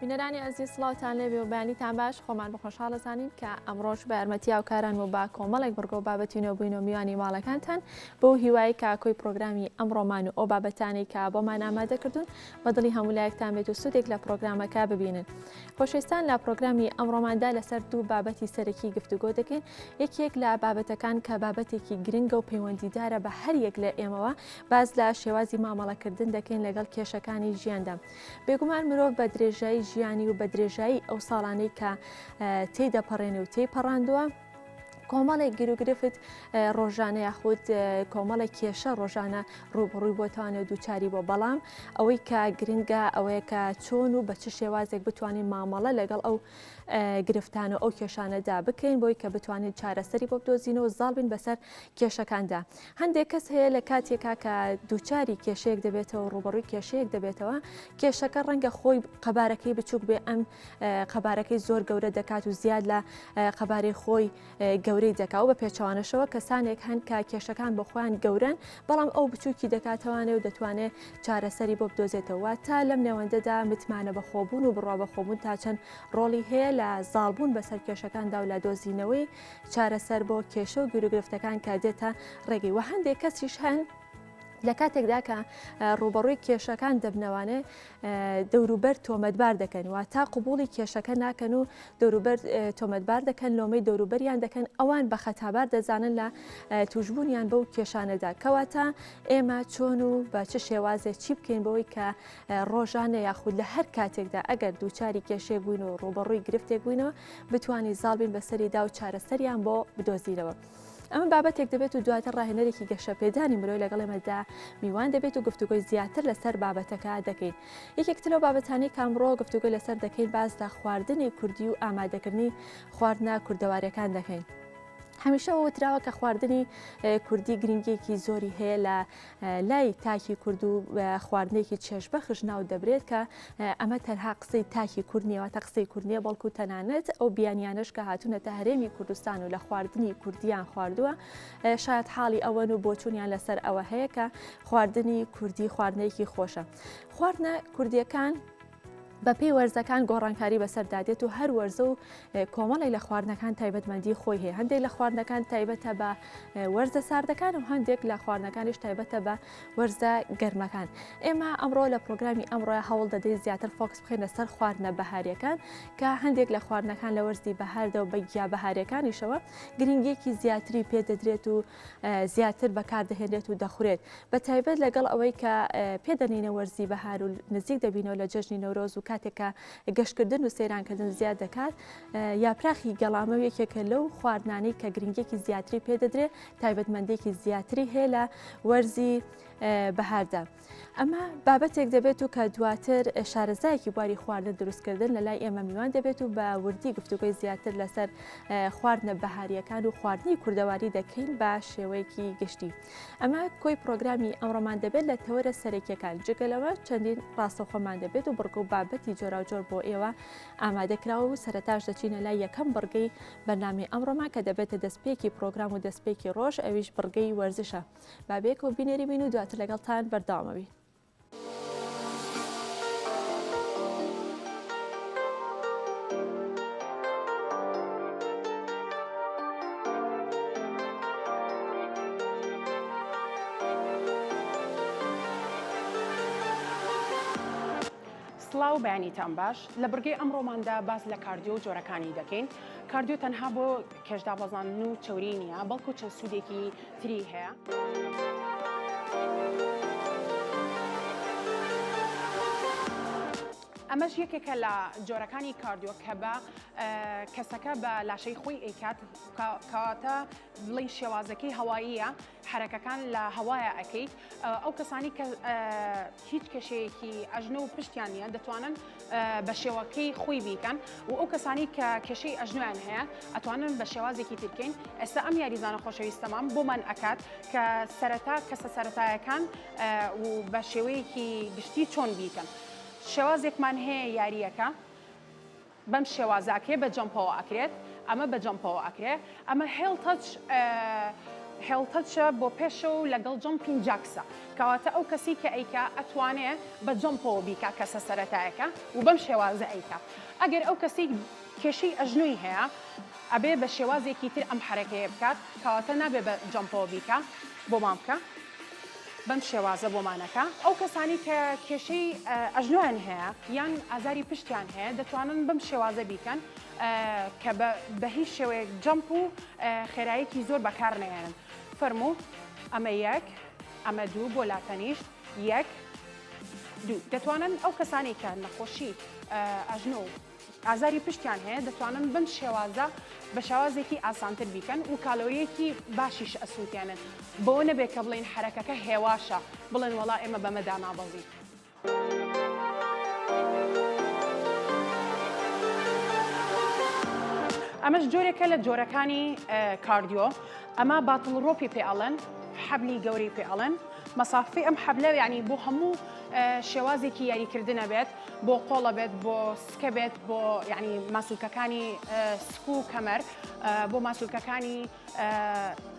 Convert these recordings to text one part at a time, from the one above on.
بینەرانی ئەزیز سڵاوتان لێبێ و بەیانیتان باش خۆمان بە خۆشحاڵ ئەزانین کە ئەمڕۆش بە یارمەتی هاوکاران و بە کۆمەڵێک بڕگە و بابەتی نوێ بووین و میوانی ماڵەکانتان بەو هیوای کە کۆی پرۆگرامی ئەمڕۆمان و ئەو بابەتانەی کە بۆمان ئامادە کردوون بە دڵی هەموو لایەکتان بێت و سوودێک لە پرۆگرامەکە ببینن. خۆشەویستان لە پرۆگرامی ئەمڕۆماندا لەسەر دوو بابەتی سەرەکی گفتوگۆ دەکەین یەکێک لە بابەتەکان کە بابەتێکی گرنگە و پەیوەندیدارە بە هەر یەک لە ئێمەوە باس لە شێوازی مامەڵەکردن دەکەین لەگەڵ کێشەکانی ژیاندا. بێگومان مرۆڤ بە درێژایی ژیانی و بە درێژایی ئەو ساڵانەی کە تێی دەپەڕێنێ و تێی پەڕاندووە، کۆمەڵێک گیروگرفت ڕۆژانە یاخود کۆمەڵێک کێشە ڕۆژانە ڕووبڕووی بۆتوانێ و دووچاری بۆ بەڵام ئەوەی کە گرنگە ئەوەیە کە چۆن و بە چ شێوازێک بتوانین مامەڵە لەگەڵ ئەو گرفتان و ئەو کێشانەدا بکەین بۆی کە بتوانین چارەسەری بۆ بدۆزینەوە زاڵ بین بەسەر کێشەکاندا. هەندێک کەس هەیە لە کاتێکا کە دووچاری کێشەیەک دەبێتەوە ڕووبەڕووی کێشەیەک دەبێتەوە کێشەکە ڕەنگە خۆی قەبارەکەی بچووک بێ ئەم قەبارەکەی زۆر گەورە دەکات و زیاد لە قەبارەی خۆی گەورەی دەکا و بە پێچەوانەشەوە کەسانێک هەن کە کێشەکان بۆ خۆیان گەورەن بەڵام ئەو بچووکی دەکاتەوانێ و دەتوانێت چارەسەری بۆ بدۆزێتەوە تا لەم نێوەندەدا متمانە بەخۆبوون و بڕوا بەخۆبوون تا چەند ڕۆڵی هەیە لە زاڵبوون بەسەر کێشەکاندا و لە دۆزینەوەی چارەسەر بۆ کێشە و گیروگرفتەکان کە دێتە ڕێگەی وە هەندێک کەسیش هەن لە کاتێکدا کە ڕووبەڕووی کێشەکان دەبنەوانێ دەوروبەر تۆمەتبار دەکەن و تا قوبوڵی کێشەکە ناکەن و دەوروبەر تۆمەتبار دەکەن لۆمەی دەوروبەریان دەکەن ئەوان بە خەتابار دەزانن لە توشببوونیان بەو کێشانەدا کەواتە ئێمە چۆن و بە چ شێوازێک چی بکەین بەوەی کە ڕۆژانە یاخود لە هەر کاتێکدا ئەگەر دووچاری کێشەیەک بووین و ڕووبەڕووی گرفتێک بووینەوە بتوانین زاڵ بین بەسەریدا و چارەسەریان بۆ بدۆزینەوە. ئەمە بابەتێک دەبێت و دواتر ڕاهێنەرێکی گەشەپێدانی مرۆی لەگەڵ ئێمەدا میوان دەبێت و گفتوگۆی زیاتر لەسەر بابەتەکە دەکەین. یەکێک تر لەو بابەتانەی کە ئەمڕۆ گفتوگۆی لەسەر دەکەین باس لە خواردنی کوردی و ئامادەکردنی خواردنە کوردەواریەکان دەکەین. هەمیشە وتراوە کە خواردنی کوردی گرنگیەکی زۆری هەیە لە لای تاکی کورد و خواردنێکی چێژبەخش ناو دەبرێت کە ئەمە تەنها قسەی تاکی کورد نییە واتە قسەی کورد نییە بەڵکو تەنانەت ئەو بیانیانەش کە هاتوونەتە هەرێمی کوردستان و لە خواردنی کوردیان خواردووە شاید حاڵی ئەوەن و بۆچوونیان لەسەر ئەوە هەیە کە خواردنی کوردی خواردنێکی خۆشە خواردنە کوردیەکان بەپێی وەرزەکان گۆڕانکاری بەسەردا دێت و هەر وەرزە و کۆمەڵێک لە خواردنەکان تایبەتمەندی خۆی هەیە هەندێک لە خواردنەکان تایبەتە بە وەرزە ساردەکان و هەندێک لە خواردنەکانیش تایبەتە بە وەرزە گەرمەکان ئێمە ئەمڕۆ لە پرۆگرامی ئەمڕۆ هەوڵ دەدەین زیاتر focus بخەینە سەر خواردنە بەهاریەکان کە هەندێک لە خواردنەکان لە وەرزی بەهاردا و بە گیا بەهاریەکانیشەوە گرنگیەکی زیاتری پێدەدرێت و زیاتر بەکاردەهێنرێت و دەخورێت بە تایبەت لەگەڵ ئەوەی کە پێ دەنێینە وەرزی بەهار و نزیک دەبینەوە لە جەژنی نەورۆز و کاتێک کە گەشتکردن و سەیرانکردن زیاد دەکات یاپراخی گەڵامە یەکێکە لەو خواردنانەی کە گرنگیەکی زیاتری پێدەدرێت تایبەتمەندێکی زیاتری هەیە لە وەرزی بەهاردا. ئەمە بابەتێک دەبێت و کە دواتر شارەزایەکی بواری خواردن دروستکردن لە لای ئێمە میوان دەبێت و بە وردی گفتوگۆی زیاتر لەسەر خواردنە بەهارییەکان و خواردنی کوردەواری دەکەین بە شێوەیەکی گشتی. ئەمە کۆی پرۆگرامی ئەمڕۆمان دەبێت لە تەوەرە سەرەکیەکان جگە لەوە چەندین ڕاستەوخۆمان دەبێت و بڕگە و بابەتی جۆراوجۆر بۆ ئێوە ئامادەکراوە و سەرەتاش دەچینە لای یەکەم بڕگەی بەرنامەی ئەمڕۆمان کە دەبێتە دەستپێکی پرۆگرام و دەستپێکی ڕۆژ ئەویش بڕگەی وەرزشە. با بەیەکەوە بینەری بین و دواتر لەگەڵتان بەردەوامەبین. سڵاو بەیانیتان باش لە بڕگەی ئەمڕۆماندا باس لە cardio و جۆرەکانی دەکەین cardio تەنها بۆ کێشدابەزاندن و چەوری نییە بەڵکو چەند سوودێکی تری هەیە. ئەمەش یەکێکە لە جۆرەکانی cardio کە بە کەسەکە بە لاشەی خۆی ئەیکات کەواتە بڵین شێوازەکەی هەواییە حەرەکەکان لە هەوایە ئەکەیت ئەو کەسانی کە هیچ کێشەیەکی ئەژنۆ و پشتیان نییە دەتوانن بە شێوەکەی خۆی بیکەن و ئەو کەسانی کە کێشەی ئەژنۆیان هەیە ئەتوانن بە شێوازێکی ترکەین ئێستا ئەم یاریزانە خۆشەویستەمان بۆمان ئەکات کە سەرەتا کەسە سەرەتایەکان و بە شێوەیەکی گشتی چۆن بیکەن شێوازێکمان هەیە یارییەکە بەم شێوازە ئەکرێ بە jump ەوە ئەکرێت ئەمە بە jump ەوە ئەکرێ ئەمە heel touch. heel touch ە بۆ پێشەوە و لەگەڵ jumping jacks ە کەواتە ئەو کەسی کە ئەیکا ئەتوانێ بە jump ەوە بیکا کەسە سەرەتایەکە و بەم شێوازە ئەیکا ئەگەر ئەو کەسی کێشەی ئەژنۆی هەیە ئەبێ بە شێوازێکی تر ئەم حەرەکەیە بکات کەواتە نابێ بە jump ەوە بیکا بۆمان بکە بەم شێوازە بۆمان ئەکا. ئەو کەسانەی کە کێشەی ئەژنۆیان هەیە یان ئازاری پشتیان هەیە دەتوانن بەم شێوازە بیکەن کە بە هیچ شێوەیەک jump و خێرایەکی زۆر بەکار نەهێنن. فەرموو ئەمە یەک ئەمە دوو بۆ لاتەنیشت یەک دوو دەتوانن ئەو کەسانەی کە نەخۆشی ئەژنۆ و ئازاری پشتیان هەیە دەتوانن بەم شێوازە بە شێوازێکی ئاسانتر بیکەن و کالۆریەکی باشیش ئەسووتێنن بەوە نەبێت کە بڵێن حەرەکەکە هێواشە بڵێن وەڵا ئێمە بەمە دانابەزین. ئەمەش جۆرێکە لە جۆرەکانی cardio ئەمە battle rope ی پێ ئەڵێن حەبلی گەورەی پێ ئەڵێن مەسافەی ئەم حەبلە یعنی بۆ هەموو شێوازێکی یاریکردنە بێت بۆ قۆڵە بێت بۆ سکە بێت بۆ یعنی ماسولکەکانی سک و کەمەر بۆ ماسولکەکانی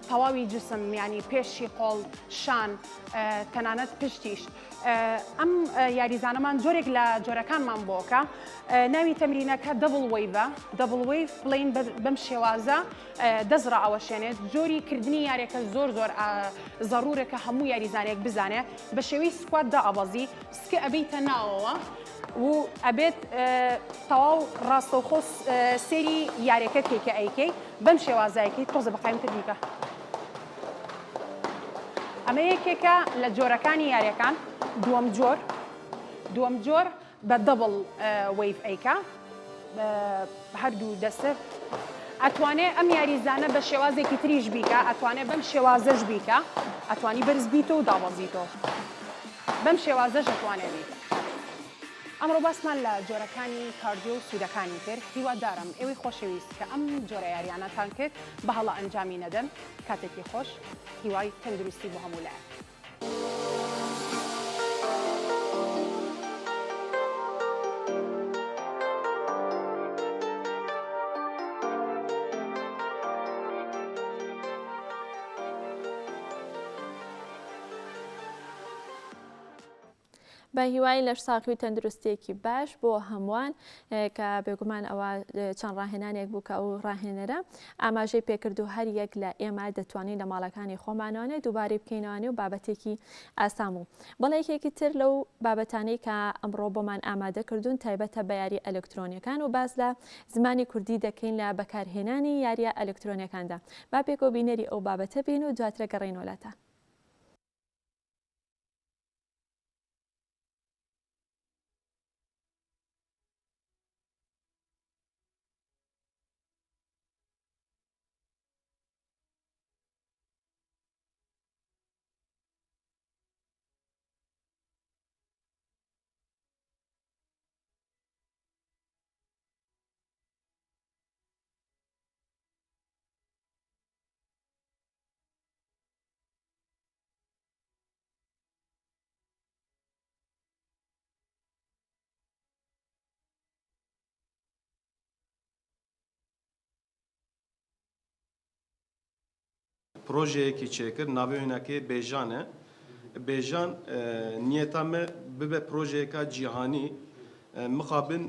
تەواوی جسم ینی پێشی قۆڵ شان تەنانەت پشتیش ئەم یاریزانەمان جۆرێک لە جۆرەکانمان بۆکە ناوی تەمرینەکە double wave ە double wave بڵین بەم شێوازە دەست ڕائەوەشێنێت جۆری کردنی یارێکە زۆر زۆر زەڕورە کە هەموو یاریزانێک بزانێ بە شێوەی squat دائەبەزی سکە ئەبیتە ناوەوە و ئەبێت تەواو ڕاستەوخۆ سێری یارێکە کەی کە ئەیکەی بەم شێوازایەکەی تۆزە بە قایمتر بیکە ئەمە یەکێکە لە جۆرەکانی یاریەکان دووەم جۆر دووەم جۆر بە double wave ئەیکا هەردوو دەست ئەتوانێ ئەم یاریزانە بە شێوازێکی تریش بیکا ئەتوانێ بەم شێوازەش بیکا ئەتوانی بەرز بیتۆ و دابەزیتۆ بەم شێوازەش ئەتوانێ بیکا. ئەمڕۆ باسمان لە جۆرەکانی cardio و سوودەکانی کرد، هیوادارم ئێوەی خۆشەویست کە ئەم جۆرە یاریانەتان کرد بە هەڵە ئەنجامی نەدەن، کاتێکی خۆش، هیوای تەندروستی بۆ هەموو لایەک. بە هیوای لەشساغی و تەندروستیەکی باش بۆ هەمووان کە بێگومان ئەوە چەند ڕاهێنانێک بوو کە ئەو ڕاهێنەرە ئاماژەی پێکرد و هەر یەک لە ئێمە دەتوانین لە ماڵەکانی خۆمانوانێ دووبارەی بکەینەوانێ و بابەتێکی ئاسان بوو. بەڵێ یەکێکی تر لەو بابەتانەی کە ئەمڕۆ بۆمان ئامادە کردوون تایبەتە بە یاری ئەلکترۆنیەکان و باس لە زمانی کوردی دەکەین لە بەکارهێنانی یاریە ئەلکترۆنیەکاندا. با پێکەوە بینەری ئەو بابەتە بین و دواتر گەڕێینەوە لاتان. پرۆژەیەکی چێکرد ناوێ وێنەکەی بێژان ە. بێژان نیەتا me bibe projeyeka cîhanî. Mixabin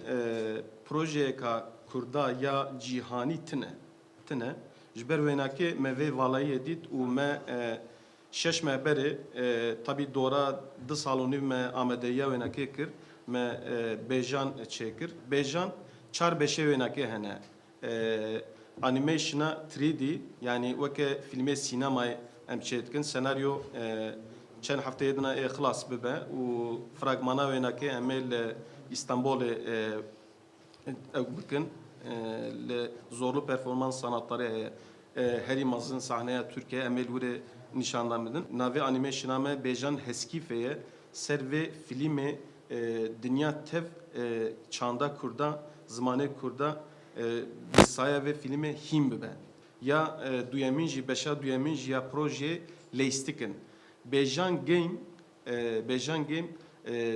projeyeka Kurda ya cîhanî tine. Tine. Ji ber wênakê me vê valayiyê dît û me şeş meh berê tabî dora du sal û nîv me amadeyiya wênakê kir, me bêjan çêkir. Bêjan çar beşê wênakê hene. Animationa 3D yanî weke fîlmê sînemayê em çêdikin. Senaryo çend hefteyê din ê xilas bibe û fragmana wênakê em ê li Îstenbolê ew bikin. Li Zorlu Performans Sanatları heye herî mezin sahneya Tirkiyeyê em ê li wirê nîşandan bidin. Navê animationa me Bêjan Heskîfê ye. Ser vê filîmê dinya tev çanda Kurda, zimanê Kurda bi saya vê filîmê hîn bibe. Ya duyemîn jî beşa duyemîn jî ya projeyê leystik in. Bêjan Game Bêjan Game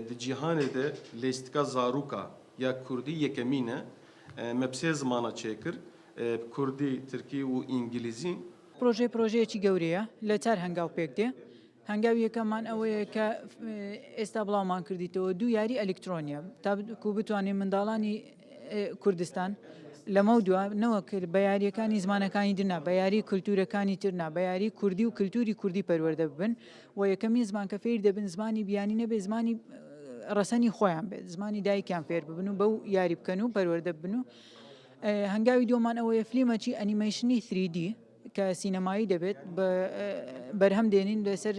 di cîhanê de leystika zarûka ya kurdî yekemîn e. Me bi sê zimana çêkir, bi kurdî, tirkî û îngilîzî. پرۆژەیە پرۆژەیەکی گەورەیە لە چار هەنگاو پێک دێ. هەنگاوی یەکەممان ئەوەیە کە ئێستا بڵاومان کردیتەوە دوو یاری ئەلیکترۆنیە تاکو بتوانین منداڵانی کوردستان لەمە دوا نەوەک بە یاریەکانی زمانەکانی درنا بە یاری کللتورەکانی ترنا بە یاری کوردی و کللتوری کوردی پەروەردە ببن و یەکەمین زمان کە فێر دەبن زمانی بیانی نەبێ زمانی ڕەسەنی خۆیان بێت زمانی دایکیان فێر ببن و بەو یاری بکەن و پەروەردە بن و هەنگاوی دووەمان ئەوەیە فلیمەکی ئەنیمەیشنی 3D کە سینەمایی دەبێت بەرهەم دێنین لەسەر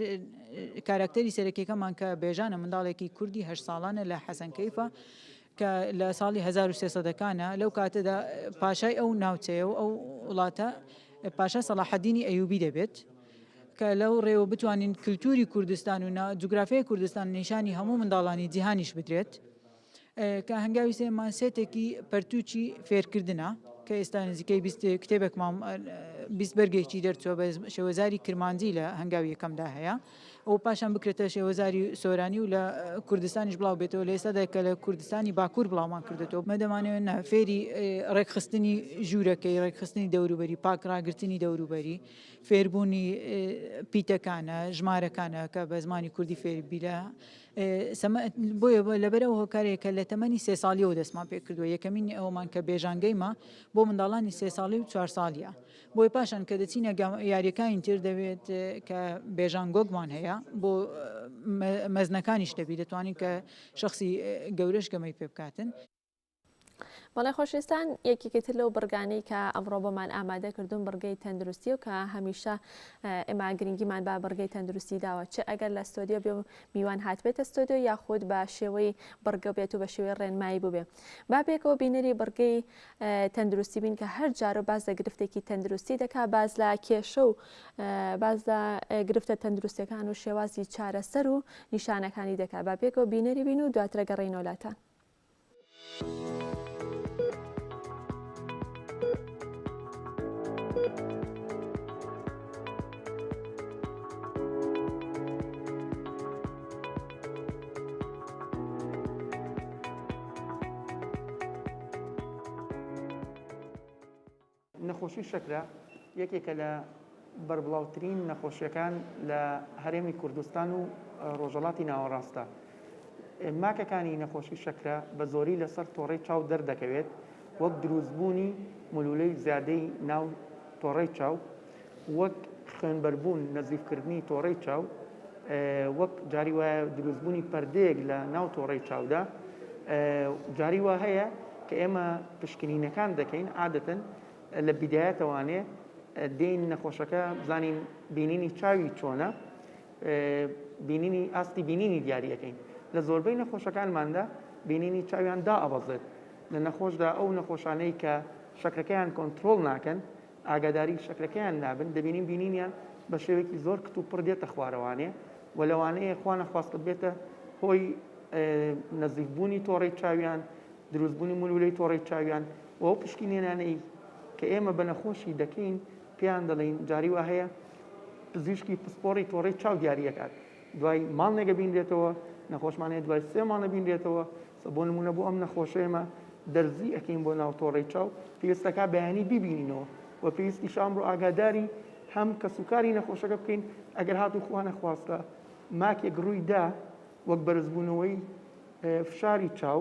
کاراکتەری سەرەکیەکەمان کە بێژانە منداڵێکی کوردی هەشت ساڵانە لە حەسەن کەیفە کە لە ساڵی 1300ەکانە لەو کاتەدا پاشای ئەو ناوچەیە و ئەو وڵاتە پاشا سەڵاحەدینی ئەیوبی دەبێت کە لەو ڕێوە بتوانین کللتوری کوردستان و جوگرافیای کوردستان نیشانی هەموو منداڵانی جیهانیش بدرێت. کە هەنگاوی سێیەممان سێتێکی پەرتووکی فێرکردنە کە ئێستا نزیکەی 20 کتێبێکمان 20 بەرگێکی دەرچووە بە شێوەزاری کرمانجی لە هەنگاوی یەکەمدا هەیە ئەو پاشان بکرێتە شێوەزاری سۆرانی و لە کوردستانیش بڵاو بێتەوە لە ئێستادا کە لە کوردستانی باکوور بڵاومان کردێتەوە مە دەمانەوێت نا فێری ڕێکخستنی ژوورەکەی ڕێکخستنی دەوروبەری پاک ڕاگرتنی دەوروبەری فێربوونی پیتەکانە ژمارەکانە کە بە زمانی کوردی فێری بیلە بۆیە لەبەر ئەو هۆکارەیە کە لە تەمەنی سێ ساڵیەوە دەستمان پێ کردووە یەکەمین ئەومان کە بێژانگەیمە بۆ منداڵانی سێ ساڵی و چوار ساڵیە بۆیە پاشان کە دەچینە یاریەکانی تر دەبێت کە بێژانگۆگمان هەیە بۆ مەزنەکانیش دەبی دەتوانین کە شخصی گەورەش گەمەی پێ بکاتن. بەڵێ خۆشەویستان یەکێکی تر لەو بڕگانەی کە ئەمڕۆ بۆمان ئامادە کردوون بڕگەی تەندروستی و کە هەمیشە ئێمە گرنگیمان بە بڕگەی تەندروستی داوە چ ئەگەر لە ستۆدیۆ بێ و میوان هاتبێتە ستۆدیۆ یاخود بە شێوەی بڕگە بێت و بە شێوەی ڕێنمایی بووبێ با پێکەوە بینەری بڕگەی تەندروستی بین کە هەر جارە باس لە گرفتێکی تەندروستی دەکا باس لە کێشە و باس لە گرفتە تەندروستەکان و شێوازی چارەسەر و نیشانەکانی دەکا با پێکەوە بینەری بین و دواترە گەڕێینەوە لاتان. نەخۆشی شەکرە یەکێکە لە بەربڵاوترین نەخۆشیەکان لە هەرێمی کوردستان و ڕۆژهەڵاتی ناوەڕاستە. ماکەکانی نەخۆشی شەکرە بە زۆری لەسەر تۆڕەی چاو دەردەکەوێت وەک دروستبوونی مولولەی زیادەی ناو تۆڕەی چاو، وەک خوێنبەربوون، نەزیفکردنی تۆڕەی چاو، وەک جاری وایە دروستبوونی پەردەیەک لە ناو تۆڕەی چاودا، جاری وا هەیە کە ئێمە پشکنینەکان دەکەین عادەتەن لە بیدایەتەوانێ دێین نەخۆشەکە بزانین بینینی چاوی چۆنە بینینی ئاستی بینینی دیاریەکەین لە زۆربەی نەخۆشەکانماندا بینینی چاویان دائەبەزێت لە نەخۆشدا ئەو نەخۆشانەی کە شەکرەکەیان کۆنترۆڵ ناکەن ئاگاداری شەکرەکەیان نابن، دەبینین بینینیان بە شێوەیەکی زۆر کتوپڕ دێتە خوارەوانێ و لەوانەیە خوا نەخواستە بێتە هۆی نەزیفبوونی تۆڕەی چاویان، دروستبوونی مولولەی تۆڕەی چاویان و ئەو پشکینێنانەی کە ئێمە بە نەخۆشی دەکەین پێیان دەڵێین جاری وا هەیە پزیشکی پسپۆڕی تۆڕەی چاو دیاری ئەکات دوای مانگێک ئەبینرێتەوە، نەخۆشمان هەیە دوای سێ مانگ ئەبینرێتەوە، بۆ نموونە بۆ ئەم نەخۆشە ئێمە دەرزی ئەکەین بۆ ناو تۆڕەی چاو، پێویست ئەکا بەیانی بیبینینەوە و پێویستیشە ئەمڕۆ ئاگاداری هەم کەسوکاری نەخۆشەکە بکەین ئەگەر هاتوو خوا نەخواستە ماکێک ڕووی دا وەک بەرزبوونەوەی فشاری چاو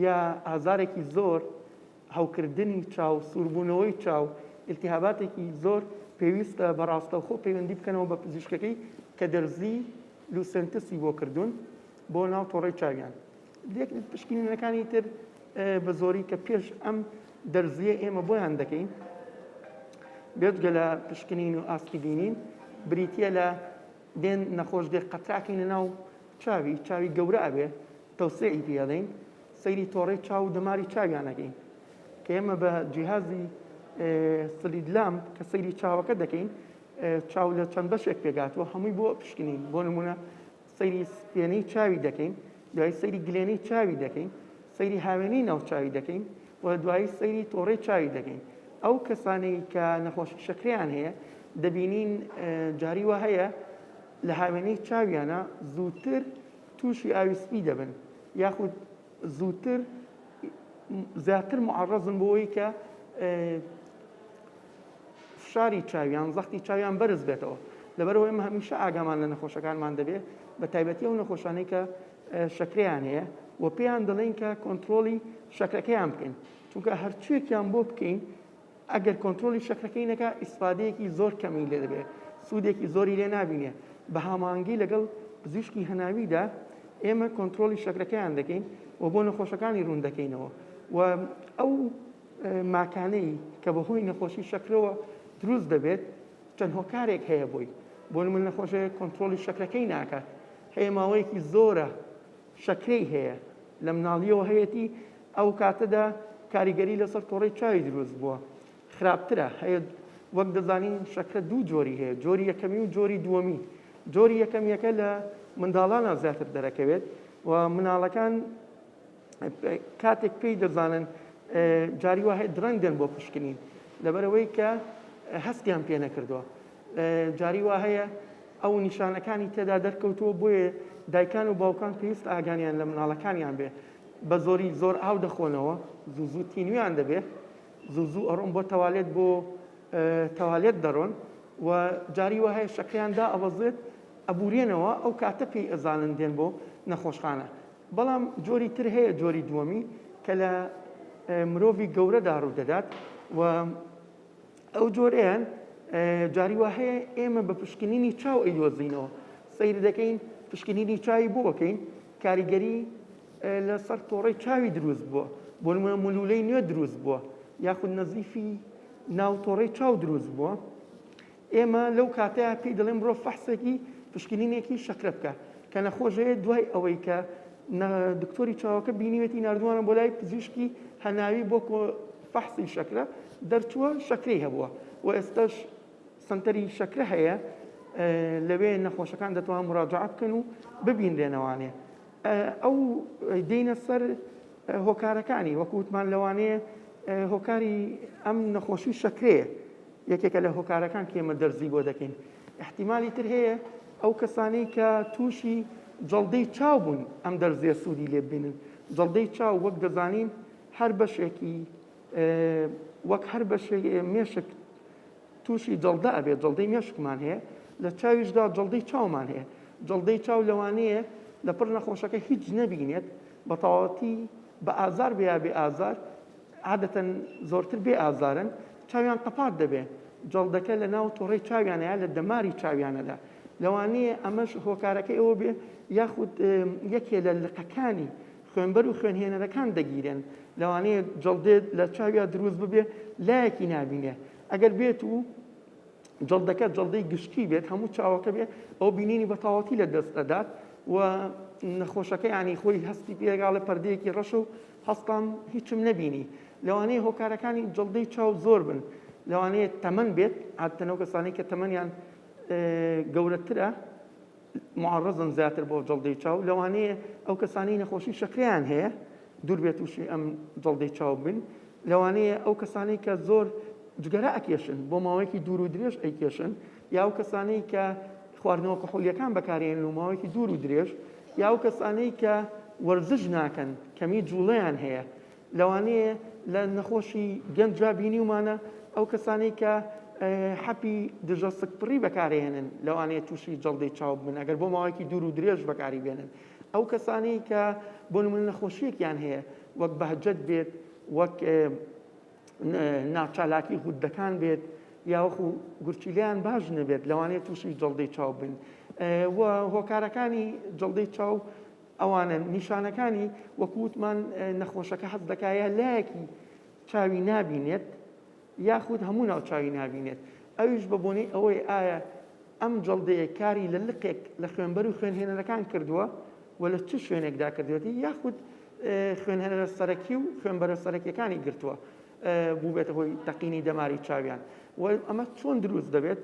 یا ئازارێکی زۆر، هەوکردنی چاو، سووربوونەوەی چاو، ئیلتیهاباتێکی زۆر، پێویستە بە ڕاستەوخۆ پەیوەندی بکەنەوە بە پزیشکەکەی کە دەرزی لوسێنتسی بۆ کردوون بۆ ناو تۆڕەی چاویان. پشکنینەکانی تر بە زۆری کە پێش ئەم دەرزییە ئێمە بۆیان دەکەین بێجگە لە پشکنین و ئاستی بینین بریتییە لە دێن نەخۆش دێ قەتراکەینە ناو چاوی، چاوی گەورە ئەبێ، تەوسیعی پێ ئەڵێین، سەیری تۆڕەی چاو و دەماری چاویان ئەکەین کە ئێمە بە جیهازی slit lamp کە سەیری چاوەکە دەکەین چاو لە چەند بەشێک پێکهاتووە هەمووی بۆ پشکنین بۆ نمونە سەیری سپێنەی چاوی دەکەین دوای سەیری گلێنەی چاوی دەکەین سەیری هاوێنەی ناو چاوی دەکەین و دوایی سەیری تۆڕەی چاوی دەکەین ئەو کەسانەی کە نەخۆشی شەکرەیان هەیە دەبینین جاری وا هەیە لە هاوێنەی چاویانە زووتر تووشی ئاوی سپی دەبن یاخود زووتر زیاتر معڕزن بۆ ئەوەی کە. فشاری چاویان، زەختی چاویان بەرز بێتەوە. لەبەرئەوە ئێمە هەمیشە ئاگامان لە نەخۆشەکانمان دەبێت، بە تایبەتی ئەو نەخۆشانەی کە شەکرەیان هەیە و پێیان دەڵێین کە کۆنترۆڵی شەکرەکەیان بکەین، چونکە هەرچیەکیان بۆ بکەین ئەگەر کۆنترۆڵی شەکرەکەی نەکا ئیسفادەیەکی زۆر کەمی لێ دەبێت، سوودێکی زۆری لێ نابینێ. بە هاماهەنگی لەگەڵ پزیشکی هەناویدا ئێمە کۆنترۆڵی شەکرەکەیان دەکەین و بۆ نەخۆشەکانی ڕوون دەکەینەوە و ئەو ماکانەی کە بەهۆی نەخۆشی شەکرەوە دروست دەبێت چەند هۆکارێک هەیە بۆی، بۆ نمونە نەخۆشەکە کۆنترۆڵی شەکرەکەی ناکات، هەیە ماوەیەکی زۆرە شەکرەی هەیە لە مناڵیەوە هەیەتی ئەو کاتەدا کاریگەری لەسەر تۆڕەی چاوی دروست بووە خراپترە هەیە وەک دەزانین شەکرە دوو جۆری هەیە جۆری یەکەمی و جۆری دووەمی جۆری یەکەمیەکە لە منداڵانە زیاتر دەرەکەوێت و مناڵەکان کاتێک پێی دەزانن جاری وا هەیە درەنگ دێن بۆ پشکنین لەبەرەوەی کە هەستیان پێ نەکردووە جاری وا هەیە ئەو نیشانەکانی تێدا دەرکەوتووە بۆیە دایکان و باوکان پێویست ئاگانیان لە مناڵەکانیان بێ بە زۆری زۆر ئاو دەخۆنەوە زوو زوو تینویان دەبێ زوو زوو ئەڕۆن بۆ تەوالێت بۆ تەوالێت دەڕۆن و جاری وا هەیە شەکریان دا ئەبەزێت ئەبورێنەوە ئەو کاتە پێی ئەزانن دێن بۆ نەخۆشخانە بەڵام جۆری تر هەیە جۆری دووەمی کە لە مرۆڤی گەورەدا ڕوودەدات و ئەو جۆرەیان جاری وا هەیە ئێمە بە پشکنینی چاو ئەیدۆزینەوە سەیر دەکەین پشکنینی چاوی بۆ بکەین کاریگەری لەسەر تۆڕەی چاوی دروست بووە بۆ نمونە ملولەی نوێ دروست بووە یاخود نەزیفی ناو تۆڕەی چاو دروست بووە ئێمە لەو کاتەیا پێی دەڵێن بڕۆ فەحسێکی پشکنینێکی شەکرە بکە کە نەخۆش هەیە دوای ئەوەی کە دکتۆری چاوەکە بینیوێتی ناردووانە بۆ لای پزیشکی هەناوی بۆ فەحسی شەکرە دەرچووە شەکرەی هەبووە و ئێستاش سنتەری شەکرە هەیە لەوێ نەخۆشەکان دەتوان مراجعە بکەن و ببینرێنەوانێ ئەو دێینە سەر هۆکارەکانی وەکو وتمان لەوانەیە هۆکاری ئەم نەخۆشی شەکرەیە یەکێکە لە هۆکارەکان کە ئێمە دەرزی بۆ دەکەین. ئیحتیمالی تر هەیە ئەو کەسانەی کە تووشی جەڵدەی چاو بوون ئەم دەرزیە سوودی لێ ببینن. جەڵدەی چاو وەک دەزانین هەر بەشێکی وەک هەر بەشێک مێشک تووشی جەڵدە ئەبێت، جەڵدەی مێشکمان هەیە، لە چاویشدا جەڵدەی چاومان هەیە. جەڵدەی چاو لەوانەیە لە پڕ نەخۆشەکە هیچ نەبینێت، بە تەواوەتی بە ئازار بێ یا بێ ئازار، عادەتەن زۆرتر بێ ئازارن، چاویان قەپات دەبێ، جەڵدەکە لە ناو تۆڕەی چاویانە یا لە دەماری چاویانەدا، لەوانەیە ئەمەش هۆکارەکەی ئەوە بێ یاخود یەکێ لە لقەکانی خوێنبەر و خوێنهێنەرەکان دەگیرێن، لەوانەیە جەڵدێ لە چاویا دروست ببێ لایەکی نابینێ، ئەگەر بێت و جەڵدەکە جەڵدەی گشتی بێت هەموو چاوەکە بێت ئەو بینینی بە تەواوەتی لە دەست ئەدات و نەخۆشەکە ینی خۆی هەستی پێگاڵە پەردەیەکی ڕەش و هەستام هیچم نەبینی لەوانەیە هۆکارەکانی جەڵدەی چاو زۆر بن لەوانەیە تەمەن بێت عادەتەن ئەو کەسانەی کە تەمەنیان گەورەترە معڕزن زیاتر بۆ جەڵدەی چاو لەوانەیە ئەو کەسانەی نەخۆشی شەکرەیان هەیە دوور بێت تووشی ئەم جەڵدەی چاو بن لەوانەیە ئەو کەسانەی کە زۆر جگەرە ئەکێشن بۆ ماوەیەکی دوور و درێژ ئەیکێشن یا ئەو کەسانەی کە خواردنەوە کحولیەکان بەکارێن و ماوەیەکی دوور و درێژ یا ئەو کەسانەی کە وەرزش ناکەن کەمی جوڵەیان هەیە لەوانەیە لە نەخۆشی گەنجا بینیومانە ئەو کەسانەی کە حەپی دژە سکپڕی بەکارهێنن لەوانەیە تووشی جەڵدەی چاو بن ئەگەر بۆ ماوەیەکی دوور و درێژ بەکاری بێنن ئەو کەسانەی کە بۆ نمونە نەخۆشیەکیان هەیە وەک بەهجەت بێت وەک ناچالاکی غودەکان بێت یاوەخو گورچیلیان باش نەبێت لەوانەیە تووشی جەڵدەی چاو بن و هۆکارەکانی جەڵدەی چاو ئەوانەن نیشانەکانی وەکو وتمان نەخۆشەکە حەز دەکا یا لایەکی چاوی نابینێت یاخود هەموو ناو چاوی نابینێت ئەویش بە بۆنەی ئەوەی ئایا ئەم جەڵدەیە کاری لە لقێک لە خوێنبەر و خوێنهێنەرەکان کردووە و لە چ شوێنێکدا کردوێتی یاخود خوێنهێنەرە سەرەکی و خوێنبەرە سەرەکیەکانی گرتووە بووبێتە هۆی تەقینی دەماری چاویان و ئەمە چۆن دروست دەبێت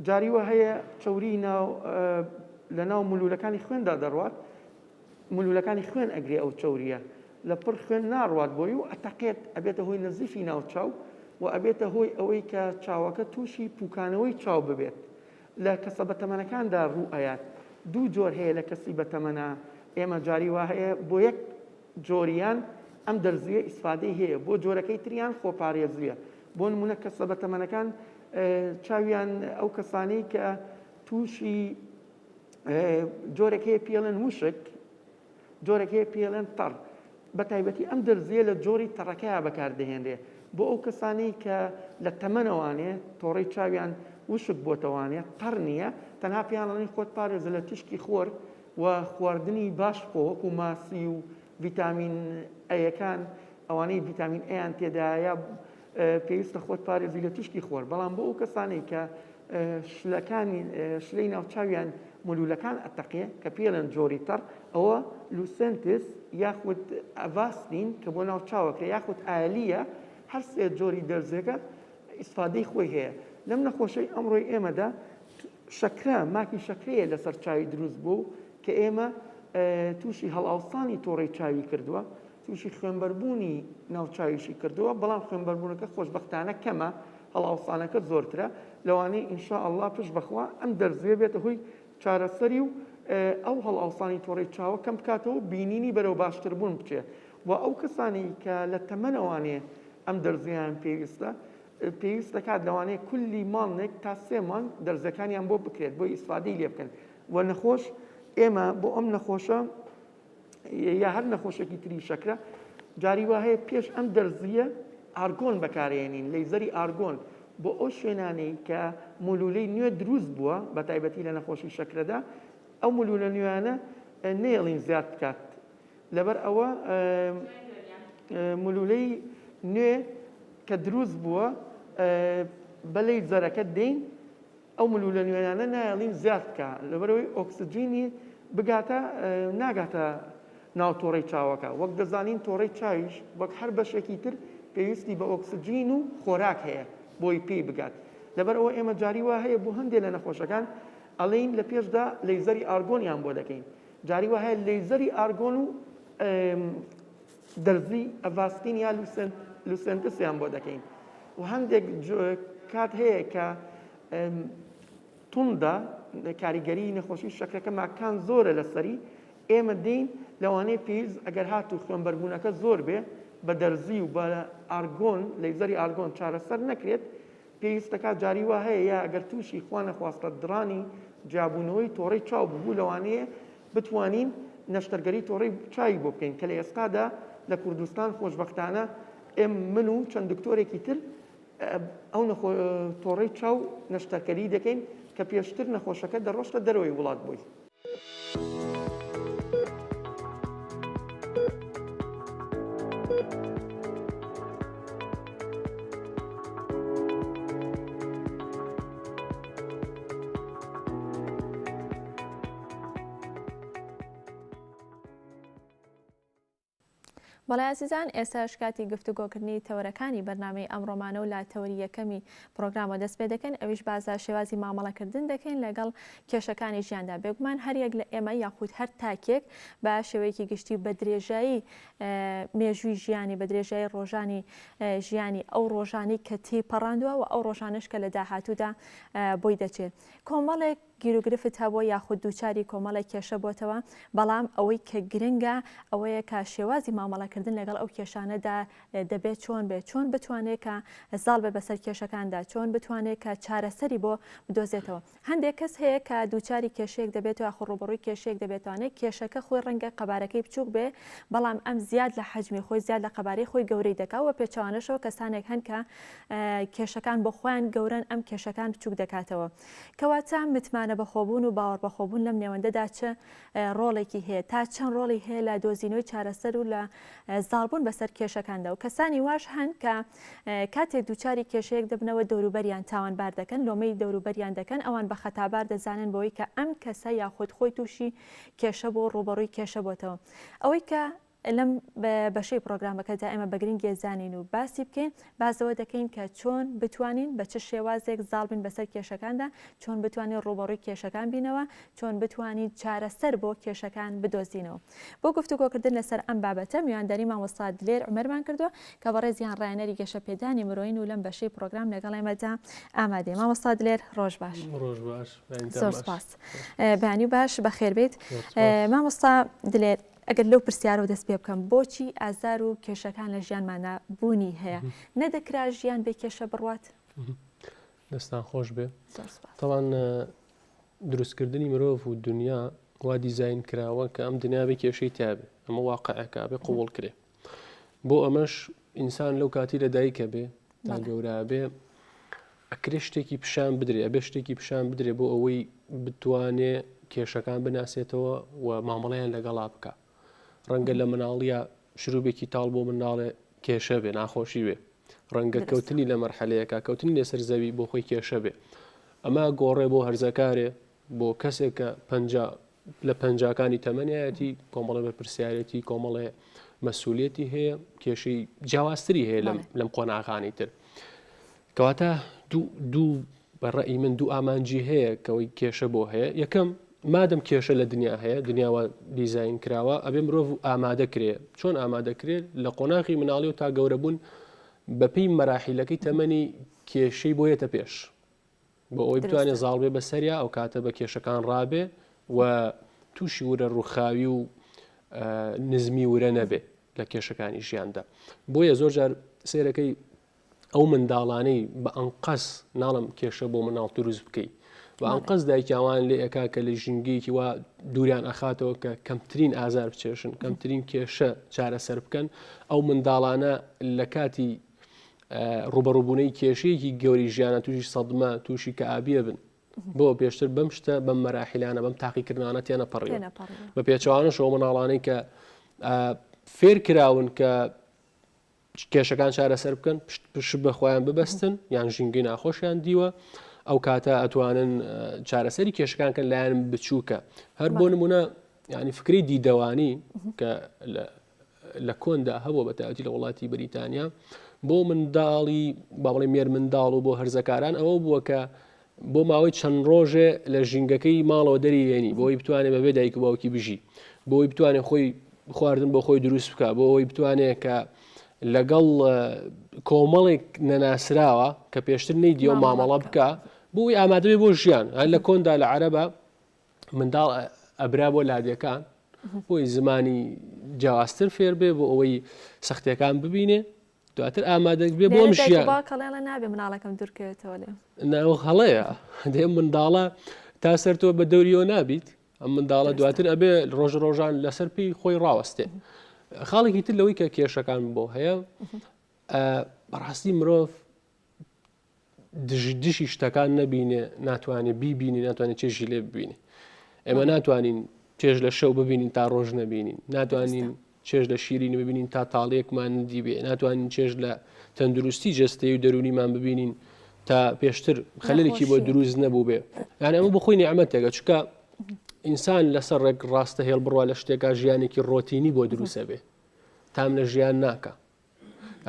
جاری وا هەیە چەوری ناو لە ناو ملولەکانی خوێندا دەڕوات ملولەکانی خوێن ئەگرێ ئەو چەوریە لە پڕ خوێن ناڕوات بۆی و ئەتەقێت ئەبێتە هۆی نەزیفی ناو چاو و ئەبێتە هۆی ئەوەی کە چاوەکە تووشی پوکانەوەی چاو ببێت لە کەسە بەتەمەنەکاندا ڕوو ئەیات دوو جۆر هەیە لە کەسی بەتەمەنە ئێمە جاری وا هەیە بۆ یەک جۆریان ئەم دەرزیە ئیسفادەی هەیە بۆ جۆرەکەی تریان خۆپارێزیە بۆ نمونە کەسە بەتەمەنەکان. چاویان ئەو کەسانەی کە تووشی جۆرێک هەیە پێڵێن وشک جۆرێک هەیە پێڵێن تەڕ بە تایبەتی ئەم دەرزیە لە جۆری تەڕەکەیا بەکاردەهێنرێ بۆ ئەو کەسانەی کە لە تەمەنەوانێ تۆڕەی چاویان وشک بۆتەوانێ تەڕ نییە تەنها پێیان ئەڵێن خۆت پارێزە لە تیشکی خۆر و خواردنی باش بخۆ وەکو ماسی و ڤیتامین ئەیەکان ئەوانەی ڤیتامین ئەیان تێدایە پێویستە خۆت پارێزی لە تیشکی خۆر بەڵام بۆ ئەو کەسانەی کە شلەکانی شلەی ناوچاویان مولولەکان ئەتەقێ کە پێڵێن جۆری تەڕ ئەوە لوسێنتس یاخود ئەڤاستین کە بۆ ناوچاوەکە یاخود ئالیە هەر سێ جۆری دەرزێکە ئیسفادەی خۆی هەیە لەم نەخۆشەی ئەمڕۆی ئێمەدا شەکرە ماکی شەکرەیە لەسەر چاوی دروست بوو کە ئێمە تووشی هەڵئاوسانی تۆڕی چاوی کردووە تووشی خوێنبەربوونی ناو چاویشی کردووە، بەڵام خوێنبەربوونەکە خۆشبەختانە کەمە، هەڵئاوسانەکە زۆرترە، لەوانەیە ان شاء اللە پشت بەخوا ئەم دەرزییە بێتە هۆی چارەسەری و ئەو هەڵئاوسانی تۆڕەی چاوە کەم بکاتەوە و بینینی بەرەو باشتربوون بچێ و ئەو کەسانەی کە لە تەمەنەوانێ ئەم دەرزییان پێویستە پێویست دەکات لەوانەیە کولی مانگێک تا سێ مانگ دەرزەکانیان بۆ بکرێت بۆی ئیسفادەی لێ بکەن و نەخۆش ئێمە بۆ ئەم نەخۆشە یا هەر نەخۆشێکی تری شەکرە جاری وا هەیە پێش ئەم دەرزییە ئارگۆن بەکارێنین لەیزەری ئارگۆن بۆ ئەو شوێنانەی کە مولولەی نوێ دروست بووە بە تایبەتی لە نەخۆشی شەکرەدا ئەو مولولە نوێیانە نەیەڵین زیاد بکات لەبەر ئەوە مولولەی نوێ کە دروست بووە بە لەیزەرەکە دێین ئەو ملولە نوێیانە نایەڵین زیاد بکا لەبەرئەوەی ئۆکسجینی بگاتە ناگاتە ناو تۆڕەی چاوەکە وەک دەزانین تۆڕەی چاویش وەک هەر بەشێکی تر پێویستی بە ئۆکسجین و خۆراک هەیە بۆی پێی بگات لەبەر ئەوە ئێمە جاری وا هەیە بۆ هەندێک لە نەخۆشەکان ئەڵێین لە پێشدا لەیزەری ئارگۆنیان بۆ دەکەین جاری وا هەیە لەیزەری ئارگۆن و دەرزی ئەڤاستین یا لوسێنتسیان بۆ دەکەین و هەندێک کات هەیە کە توندە کاریگەری نەخۆشی شەکرەکە ماکان زۆرە لەسەری ئێمە دێین لەوانەیە پێویست ئەگەر هاتوو خوێنبەربوونەکە زۆر بێ بە دەرزی و بە ئارگۆن لەیزەری ئارگۆن چارەسەر نەکرێت پێویست دەکات جاری وا هەیە یا ئەگەر تووشی خوا نەخواستە دڕانی جیابوونەوەی تۆڕەی چاو ببوو لەوانەیە بتوانین نەشتەرگەری تۆڕەی چاوی بۆ بکەین کە لە ئێستادا لە کوردستان خۆشبەختانە ئێم من و چەند دکتۆرێکی تر ئەو تۆڕەی چاو نەشتەرکەری دەکەین کە پێشتر نەخۆشەکە دەڕۆشتە دەرەوەی وڵات بۆی. بەڵێ ئازیزان ئێستاش کاتی گفتوگۆکردنی تەوەرەکانی بەرنامەی ئەمڕۆمانە و لە تەوەری یەکەمی پرۆگرامەوە دەست پێ دەکەین ئەویش باس لە شێوازی مامەڵەکردن دەکەین لەگەڵ کێشەکانی ژیاندا بێگومان هەر یەک لە ئێمە یاخود هەر تاکێک بە شێوەیەکی گشتی بە درێژایی مێژووی ژیانی بە درێژایی ڕۆژانی ژیانی ئەو ڕۆژانی کە تێپەڕاندووە و ئەو ڕۆژانش کە لە داهاتوودا بۆی دەچێت کۆمەڵێک گیروگرفت هەبووە یاخود دووچاری کۆمەڵێک کێشە بۆتەوە، بەڵام ئەوەی کە گرنگە ئەوەیە کە شێوازی مامەڵەکردن لەگەڵ ئەو کێشانەدا دەبێت چۆن بێت، چۆن بتوانێت کە زاڵ بێت بەسەر کێشەکاندا، چۆن بتوانێت کە چارەسەری بۆ بدۆزێتەوە. هەندێک کەس هەیە کە دووچاری کێشەیەک دەبێتەوە یاخود ڕووبەڕووی کێشەیەک دەبێتوانێت کێشەکە خۆی ڕەنگە قەبارەکەی بچووک بێ بەڵام ئەم زیاد لە حەجمی خۆی زیاد لە قەبارەی خۆی گەورەی دەکا و پێچەوانەشەوە کەسانێک هەن کە کێشەکان بۆ خۆیان گەورەن ئەم کێشەکان بچووک دەکاتەوە. کەواتە متمانە بەخۆبوون و باوەڕبەخۆبوون لەم نێوەندەدا چ ڕۆڵێکی هەیە؟ تا چەند ڕۆڵی هەیە لە دۆزینەوەی چارەسەر و لە زاڵبوون بەسەر کێشەکاندا و کەسانی واش هەن کە کاتێک دووچاری کێشەیەک دەبنەوە دەوروبەریان تاوانبار دەکەن، لۆمەی دەوروبەریان دەکەن، ئەوان بە خەتابار دەزانن بەوەی کە ئەم کەسە یاخود خۆی تووشی کێشە بوو ڕووبەڕووی کێشە بۆتەوە. ئەوەی کە لەم بەشەی پڕۆگرامەکەدا ئێمە بە گرنگی زانین و باسی بکەین، باس لەوە دەکەین کە چۆن بتوانین بە چ شێوازێک زاڵ بین بەسەر کێشەکاندا، چۆن بتوانین ڕووبەڕووی کێشەکان بینەوە، چۆن بتوانین چارەسەر بۆ کێشەکان بدۆزینەوە. بۆ گفتوگۆکردن لەسەر ئەم بابەتە میوانداری مامۆستا دلێر عومەرمان کردووە کە بەڕێزیان ڕاهێنەری گەشەپێدانی مرۆیین و لەم بەشەی پڕۆگرام لەگەڵ ئێمەدا ئامادەیە. مامۆستا دلێر ڕۆژ باش. ڕۆژ باش. زۆر سپاس. بەیانی باش بەخێربێیت. مامۆستا دلێر ئەگەر لەو پرسیارەوە دەست پێ بکەم، بۆچی ئازار و کێشەکان لە ژیانماندا بوونی هەیە؟ نەدەکرا ژیان بێ کێشە بڕوات؟ دەستان خۆش بێ. تەوان دروستکردنی مرۆڤ و دنیا وا دیزاین کراوە کە ئەم دنیا بێ کێشەی تیابێ ئەمە واقعەکە بێ قوڵ کرێ بۆ ئەمەش ئینسان لەو کاتی لە دایکە بێ تا گەورە بێ ئەکرێ شتێکی پیشان بدرێ ئەبێ شتێکی پیشان بدرێ بۆ ئەوەی بتوانێ کێشەکان بناسێتەوە و مامەڵەیان لەگەڵا بکە ڕەنگە لە مناڵیە شروبێکی تاڵ بۆ منداڵێ کێشە بێ ناخۆشی بێ ڕەنگە کەوتنی لە مەرحەلەیەکە کەوتنی لەسەر زەوی بۆ خۆی کێشە بێ ئەمە گۆڕێ بۆ هەرزەکارێ بۆ کەسێک کە پەنجا لە پەنجاکانی تەمەنیایەتی کۆمەڵێ بەرپرسیارێتی کۆمەڵێ مەسوولێتی هەیە کێشەی جیاوازتری هەیە لەم لەم قۆناغانی تر کەواتە دوو دوو بە ڕەئی من دوو ئامانجی هەیە کەەوەی کێشە بۆ هەیە یەکەم مادەم کێشە لە دنیا هەیە دنیاوە دیزین کراوە ئەبێ مرۆڤ و ئامادە کرێ چۆن ئامادە کرێت لە قۆناغی مناڵی و تا گەورە بوون بەپی مەراحیلەکەی تەمەنی کێشەی بۆ یەتە پێش بۆ ئەوەی بتوانێت زاڵ بێ بەسەریا ئەو کاتە بە کێشەکان ڕابێ و تووشی ورە ڕووخاوی و نزمی ورە نەبێ لە کێشەکانی ژیاندا بۆیە زۆر جار سێرەکەی ئەو منداڵانەی بە ئەنقەس ناڵم کێشە بۆ مناڵ دروست بکەی بە ئەنقەس دایکیاوان لێ ئەکا کە لە ژینگەیەکی وا دووریان ئەخاتەوە کە کەمترین ئازار بچێشن کەمترین کێشە چارەسەر بکەن ئەو منداڵانە لە کاتی ڕوبەڕوبوونەی کێشەیەکی گەوری ژیانە تووشی سەدمە تووشی کەئابیە بن بۆ پێشتر بەم شتە بەم مەراحیلانە بەم تاقیکردانە تێنەپەڕی بە پێچوانەشەوە مناڵانەی کە فێر کراون کە کێشەکان چارەسەر بکەن پشت پشت بە خۆیان ببەستن یان ژینگەی ناخۆشیان دیوە ئەو کاتە ئەتوانن چارەسەری کێشەکان کەن لایەن بچووکە هەر بۆ نمونە ینی فکری دیدەوانی کە لە کۆندا هەبووە بە تایبەتی لە وڵاتی بریتانیا بۆ منداڵی با بڵێ مێر منداڵ و بۆ هەرزەکاران ئەوە بووە کە بۆ ماوەی چەند ڕۆژێ لە ژینگەکەی ماڵەوە دەری هێنی بۆی بتوانێت بەبێ دایک و باوکی بژی بۆی بتوانێت خۆی خواردن بۆ خۆی دروست بکە بۆ ئەوەی بتوانێت کە لەگەڵ کۆمەڵێک نەناسراوە کە پێشتر نەیدیەوە مامەڵە بکە بۆی ئامادەێ بۆ ژیان هەر لە کۆندا لە عەرەبە منداڵ ئەبرا بۆ لادێکان بۆی زمانی جیاوازتر فێر بێ بۆ ئەوەی سەختیەکان ببینێ دواتر ئامادەگ بێ بۆم ژیان کەڵێڵە نابێ مناڵەکەم دوورکەوێتەوە لێ ناو هەڵەیە دێ منداڵە تا سەر تۆ بە دەوریەوە نابیت ئەم منداڵە دواتر ئەبێ ڕۆژ ڕۆژان لەسەر پێی خۆی ڕاوەستێ خاڵێکی تر لەوەی کە کێشەکان بۆ هەیە بەڕاستی مرۆڤ دژی دژی شتەکان نەبینێ ناتوانێ بیبینی ناتوانێت چێژی لێ ببینێ ئێمە ناتوانین چێژ لە شەو ببینین تا ڕۆژ نەبینین ناتوانین چێژ لە شیرینی ببینین تا تاڵیەکمان ندیبێ ناتوانین چێژ لە تەندروستی جەستەی و دەرونیمان ببینین تا پێشتر خەلێکی بۆ دروست نەبوو بێ یان ئەمە بخۆی نیعممەتێکە چکە ئینسان لەسەر ڕێک ڕاستە هێڵ بڕوا لە شتێکا ژیانێکی ڕۆتینی بۆ دروستە بێ تام لە ژیان ناکە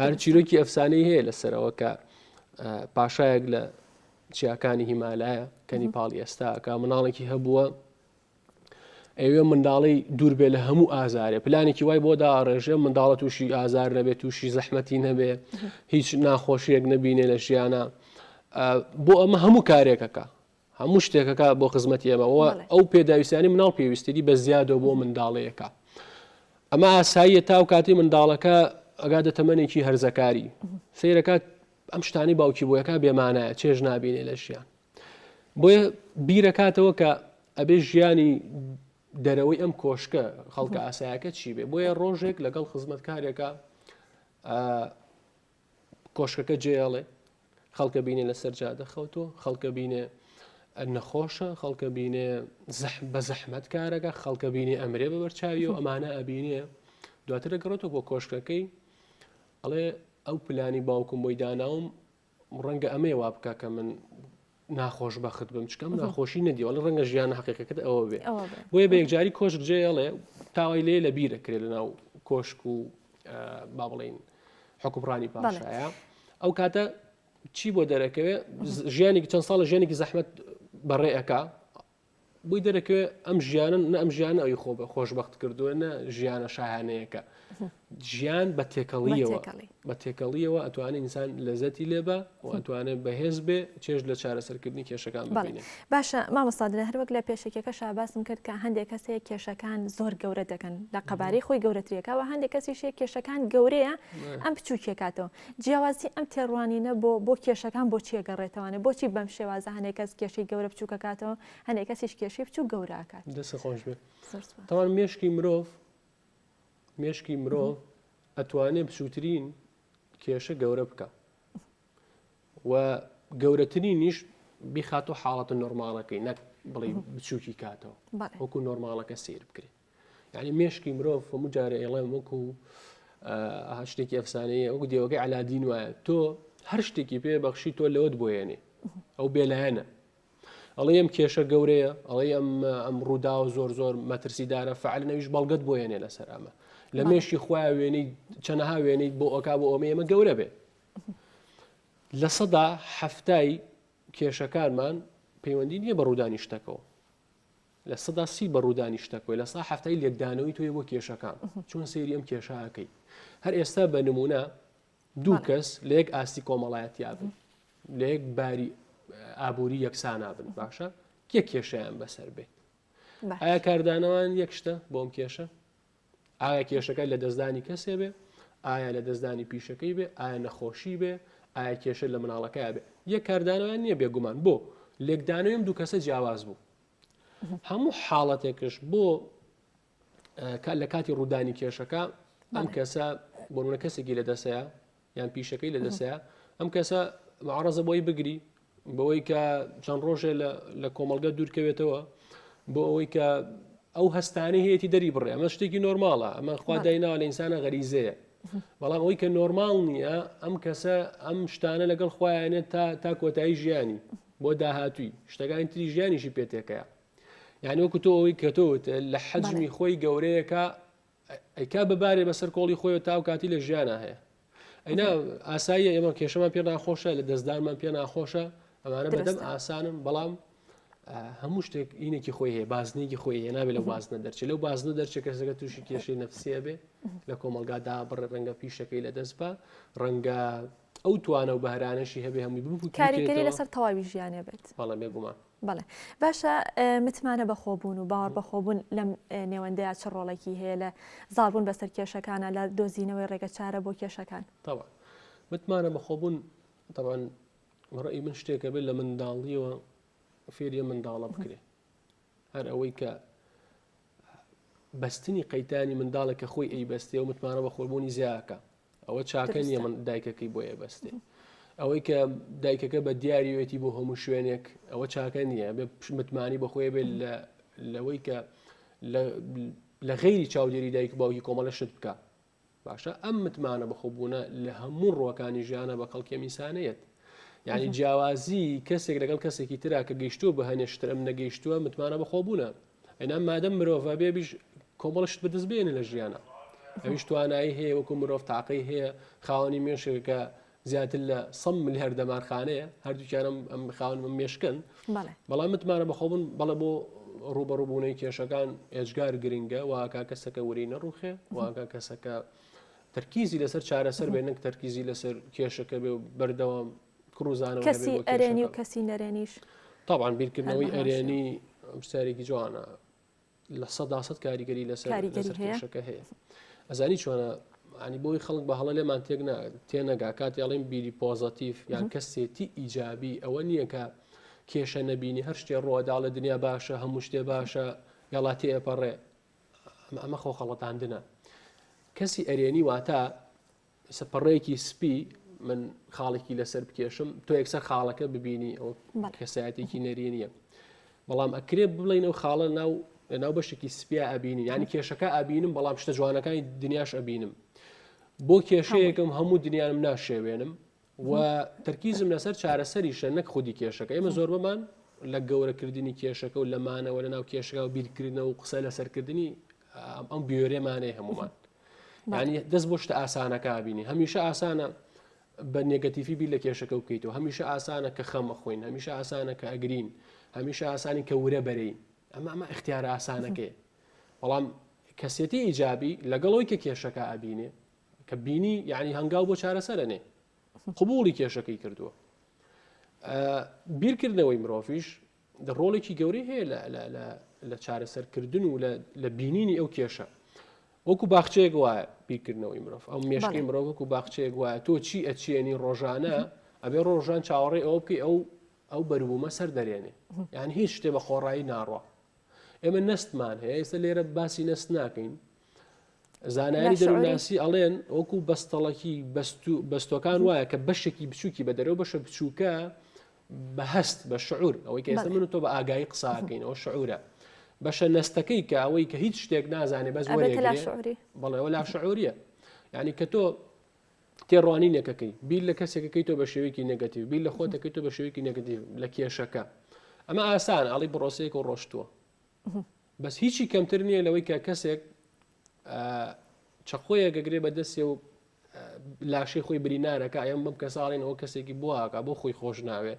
هەر چیرۆکی ئەفسانەی هەیە لەسەرەوە کە پاشایەک لە چیاکانی هیمالایە کە نیپاڵی ئێستاکە مناڵێکی هەبووە ئەوێ منداڵی دوور بێ لە هەموو ئازارێ پلانێکی وای بۆ داڕێژێ منداڵە تووشی ئازار نەبێت تووشی زەحمەتی نەبێ هیچ ناخۆشیەک نەبینێ لە ژیانە بۆ ئەمە هەموو کارێکەکە هەموو شتێکەکە بۆ خزمەتی ئێمە وە ئەو پێداویستیانی مناڵ پێویستیری بە زیادەوە بۆ منداڵەیەەکە ئەمە ئاساییە تا و کاتی منداڵەکە ئەگادە تەمەنێکی هەرزەکاری سیرەکات ئەم شتانی باوکی بۆیەکە بێمانایە چێژ نبینێ لە ژیان بۆیە بیرەکاتەوە کە ئەبێ ژیانی دەرەوەی ئەم کۆشکە خەڵکە ئاسایەکە چی بێ بۆیە ڕۆژێک لەگەڵ خزمەتکارێکە کۆشکەکە جێڵێ خەڵکە بینێ لەسەر جادە خەوتووە خەڵکە بینێ نەخۆشە خەڵکە بینێ بە زەحمەت کارەکە خەڵکە بینێ ئەمرێ بە بەرچاوی و ئەمانە ئەبینێ دواتر دەگەڕێتەوە بۆ کۆشکەکەی ئەڵێ ئەو پلانی باوکم بۆی داناوم ڕەنگە ئەمەیە وا بکە کە من ناخۆش بەخت بم چکەم ناخۆشی نەدیوە لە ڕەنگە ژیان حقیقەکەت ئەوە بێ بۆیە بە یەکجاری کۆشک جێڵێ تاوای لێ لە بیرە کرێ لە ناو کۆشک و با بڵین حکومڕانی پاشایە ئەو کاتە چی بۆ دەرەکەوێ ژیانێکی چەند ساڵە ژیانێکی زەحمت بەڕێ ئەک بۆی دەرەکەوێ ئەم ژیانە نە ئەم ژیانە ئەوی خۆ بە خۆشبەخت کردووە نە ژیانە شاهانەیەکە. ژیان بە تێکەڵیەوە بە تێکەڵیەوە ئەتوانێت ئینسان لەزەتی لێ بە و ئەتوانێت بەهێز بێ چێژ لە چارەسەرکردنی کێشەکان ببینێ. باشە مامۆستا دلێر هەروەک لە پێشەکیەکەشا باسم کرد کە هەندێک کەس هەیە کێشەکان زۆر گەورە دەکەن لە قەبارەی خۆی گەورەتریەکە و هەندێک کەسیش هەیە کێشەکان گەورەیە ئەم بچووکیەکاتەوە جیاوازی ئەم تێڕوانینە بۆ بۆ کێشەکان بۆچی ئەگەڕێتەوانێ بۆچی بەم شێوازە هەندێک کەس کێشەی گەورە بچووکەکاتەوە هەندێک کەسیش کێشەی بچووک گەورە ئەکات. دەست خۆش بێ. تەوان مێشکی مرۆڤ مێشکی مرۆڤ ئەتوانێ بچووترین کێشە گەورە بکە و گەورەترینیش بیخاتۆ حاڵەتە نۆرماڵەکەی نەک بڵێ بچووکی کاتەوە وەکو نۆرماڵەکە سیر بکرێت یعنی مێشکی مرۆڤ هەموو جارێ ئێڵێم وەکو شتێکی ئەفسانەیە وەکو دێوەکەی عەلادین وایە تۆ هەر شتێکی پێ بەخشی تۆ لەوەت بۆیێنێ ئەو بێلایەنە ئەڵێ ئەم کێشە گەورەیە ئەڵێ ئەم ئەم ڕووداوە زۆر زۆر مەترسیدارە فعل نەویش بەڵگەت بۆ یەنێ لەسەر ئەمە لە مێشکی خۆیان وێنەی چەنەها وێنەی بۆ ئۆکا بۆ ئەمە ئێمە گەورە بێ 70% کێشەکانمان پەیوەندی نییە بە ڕوودانی شتەکەەوە 30% بە ڕوودانی شتەکەی 70% لێکدانەوەی تۆی بۆ کێشەکان چۆن سەیری ئەم کێشەکەی هەر ئێستا بە نمونە دوو کەس لە یەک ئاستی کۆمەڵایەتیا بن لە یەک باری ئابووری یەکسانا بن باشە کێ کێشیان بەسەر بێت ئایا کاردانەوان یەک شتە بۆم کێشە ئایا کێشەکە لە دەستدانی کەسێ بێ ئایا لە دەستدانی پیشەکەی بێ ئایا نەخۆشی بێ ئایا کێشە لە مناڵەکە بێ یەک کاردانەوەیان نییە بێگومان بۆ لێکدانەوەیم دوو کەسە جیاواز بوو هەموو حاڵەتێکش بۆ لە کاتی ڕوودانی کێشەکە ئەم کەسە بۆ نمونە کەسێکی لە دەسەیە یان پیشەکەی لە دەسەیە ئەم کەسە معڕزە بۆی بگری بەوەی کە چەند ڕۆژێ لە کۆمەلگە دوورکەوێتەوە بۆ ئەوەی کە ئەو هەستانەی هەیەی دەری بڕێ ئەمە شتێکی نۆرماڵە ئەمە خوا دایناوە لە ئینسانە غەریزەیە بەڵام ئەوەی کە نۆرماڵ نییە ئەم کەسە ئەم شتانە لەگەڵ خۆیانێت تا تا کۆتایی ژیانی بۆ داهاتووی شتەکانی تری ژیانیشی پێتێکەیە یعنی وەکو تۆ ئەوەی کە تۆ وتت لە حەجمی خۆی گەورەیەکە ئەیکا بەبارێ بەسەر کۆڵی خۆی تا و کاتی لە ژیانە هەیە ئەینا ئاساییە ئێمە کێشەمان پێ ناخۆشە لە دەستدانمان پێ ناخۆشە ئەمانە بەدەم ئاسانم بەڵام هەموو شتێک ئینێکی خۆی هەیە بازنێکی خۆی هەیە نابێت لە بازنە دەرچێت لەو بازنە دەرچێت کەسەکە تووشی کێشەی نەفسیە بێ لە کۆمەلگادا بڕێ ڕەنگە پیشەکەی لە دەست بە ڕەنگە ئەو توانە و بەهرانەشی هەبێ هەمووی ببوو کاریگەری لەسەر تەواوی ژیانێ بێت بەڵێ بێگومان بەڵێ باشە متمانە بەخۆبوون و باوەڕ بەخۆبوون لەم نێوەندەیا چ ڕۆڵێکی هەیە لە زاڵبوون بەسەر کێشەکانە لە دۆزینەوەی ڕێگەچارە بۆ کێشەکان؟ تەبعەن متمانە بەخۆبوون تەبعەن ڕەئی من شتێکە بێت لە منداڵیەوە فێری ئەم منداڵە بکرێ هەر ئەوەی کە بەستنی قەیتانی منداڵێک کە خۆی ئەیبەستێ و متمانە بە خۆبوونی زیاکە ئەوە چاکە نییە من دایکەکەی بۆیە بەستێ ئەوەی کە دایکەکە بە دیاریوێتی بۆ هەموو شوێنێک ئەوە چاکە نییە بێ متمانی بەخۆی بێت لەوەی کە لە غەیری چاودێری دایک باوکی کۆمەڵە شت بکە باشە ئەم متمانە بەخۆبوونە لە هەموو ڕوەکانی ژیانە بە کەڵکی میسانەیەت یعنی جیاوازی کەسێک لەگەڵ کەسێکی ترا کە گەیشتووە بە هەنێ شتر ئەم نەگەیشتووە متمانە بەخۆبوونە ئەنا مادەم مرۆڤە بێ بیش کۆمەڵ شت بەدەست بێنێ لە ژیانە ئەویش توانایی هەیە وەکو مرۆڤ تاقی هەیە خاوەنی مێشێکە زیاتر لە 100 ملیار دەمارخانەیە هەردووکیانم ئەم خاوەن مێشکن بەڵام متمانە بەخۆبوون بەڵێ بۆ ڕوبەڕوبوونەی کێشەکان ئێجگار گرنگە واکا کەسەکە وری نەڕوخێ واکا کەسەکە تەرکیزی لەسەر چارەسەر بێ نەک تەرکیزی لەسەر کێشەکە بێ و بەردەوام کڕوزانەوە کەسی ئەرێنی و کەسی نەرێنیش طبعا بیرکردنەوەی ئەرێنی پرسیارێکی جوانە 100% کاریگەری لەسەر کێشەکە هەیە ئەزانی چۆنە ینی بۆی خەڵک بە هەڵە لێمان تێک تێنەگا کاتی ئەڵێن بیری پۆزەتیف یان کەسێتی ئیجابی ئەوە نییە کە کێشە نەبینی هەر شتێ ڕۆداڵە دنیا باشە هەموو شتێ باشە یاڵا تێپەڕێ ئەمە خۆ خەڵەتاندنە کەسی ئەرێنی واتە ئێستا پەڕەیەکی سپی من خاڵێکی لەسەر بکێشم تۆ یەکسەر خاڵەکە ببینی ئەو کەسایەتێکی نەرێنیە بەڵام ئەکرێ بڵین ئەو خاڵە ناو ناو بەشێکی سپیا ئەبینی ینی کێشەکە ئەبینم بەڵام شتە جوانەکانی دنیاش ئەبینم بۆ کێشەیەکم هەموو دنیانم ناشێوێنم و تەرکیزم لەسەر چارەسەریشە نەک خودی کێشەکە ئێمە زۆربەمان لە گەورەکردنی کێشەکە و لەمانەوە لە ناو کێشەکە و بیرکردنەوە و قسە لەسەرکردنی ئەم بیۆرێمانەیە هەمومان ینی دەست بۆ شتە ئاسانەکە بینی هەمیشە ئاسانە بە نێگەتیفی بیر لە کێشەکە بکەیتەوە هەمیشە ئاسانە کە خەمە خۆین هەمیشە ئاسانە کە ئەگرین هەمیشە ئاسانی کە ورە بەرەین ئەمە ئەمە اختیارە ئاسانەکەی بەڵام کەسێتی ئیجابی لەگەڵەوەی کە کێشەکە ئەبینێ. کە بینی یعنی هەنگاو بۆ چارەسەرەنێ قبوڵی کێشەکەی کردووە. بیرکردنەوەی مرۆڤیش ڕۆڵێکی گەورەی هەیە لە چارەسەرکردن و لە بینینی ئەو کێشە. وەکو باخچەیەک وایە بیرکردنەوەی مرۆڤ ئەو مێشکی مرۆڤ وەکو باخچەیەک وایە تۆ چی ئەچێنی ڕۆژانە ئەبێ ڕۆژان چاوەڕێ ئەوە بکەی ئەو ئەو بەروبوومە سەر دەرێنێ یان هیچ شتێ بە خۆڕایی ناڕوا ئێمە نەستمان هەیە ئێستا لێرە باسی نەست ناکەین زانایانی دەروونناسی ئەڵێن وەکو بەستەڵەکی بەستۆکان وایە کە بەشێکی بچووکی بە دەرەوە بەشە بچووکە بە هەست بە شعور ئەوەی کە ئێستا من و تۆ بە ئاگایی قساکەینەوە شعورە بەشە نەستەکەی کە ئەوەی کە هیچ شتێک نازانێ بەس وەرێ بەڵێ لا شعوریە یعنی کە تۆ تێڕوانینێکەکەی بیر لە کەسێکەکەی تۆ بە شێوەیەکی negative بیر لە خۆتەکەی تۆ بە شێوەیەکی negative لە کێشەکە ئەمە ئاسان ئەڵی پرۆسەیەک و ڕۆشتووە بەس هیچی کەمتر نییە لەوەی کە کەسێک چەقۆیەک گەگرێ بە دەستێ و لاشەی خۆی برینارەکە ئەم بەم کەساڵێن ئەوە کەسێکی بواکە بۆ خۆی خۆش ناوێ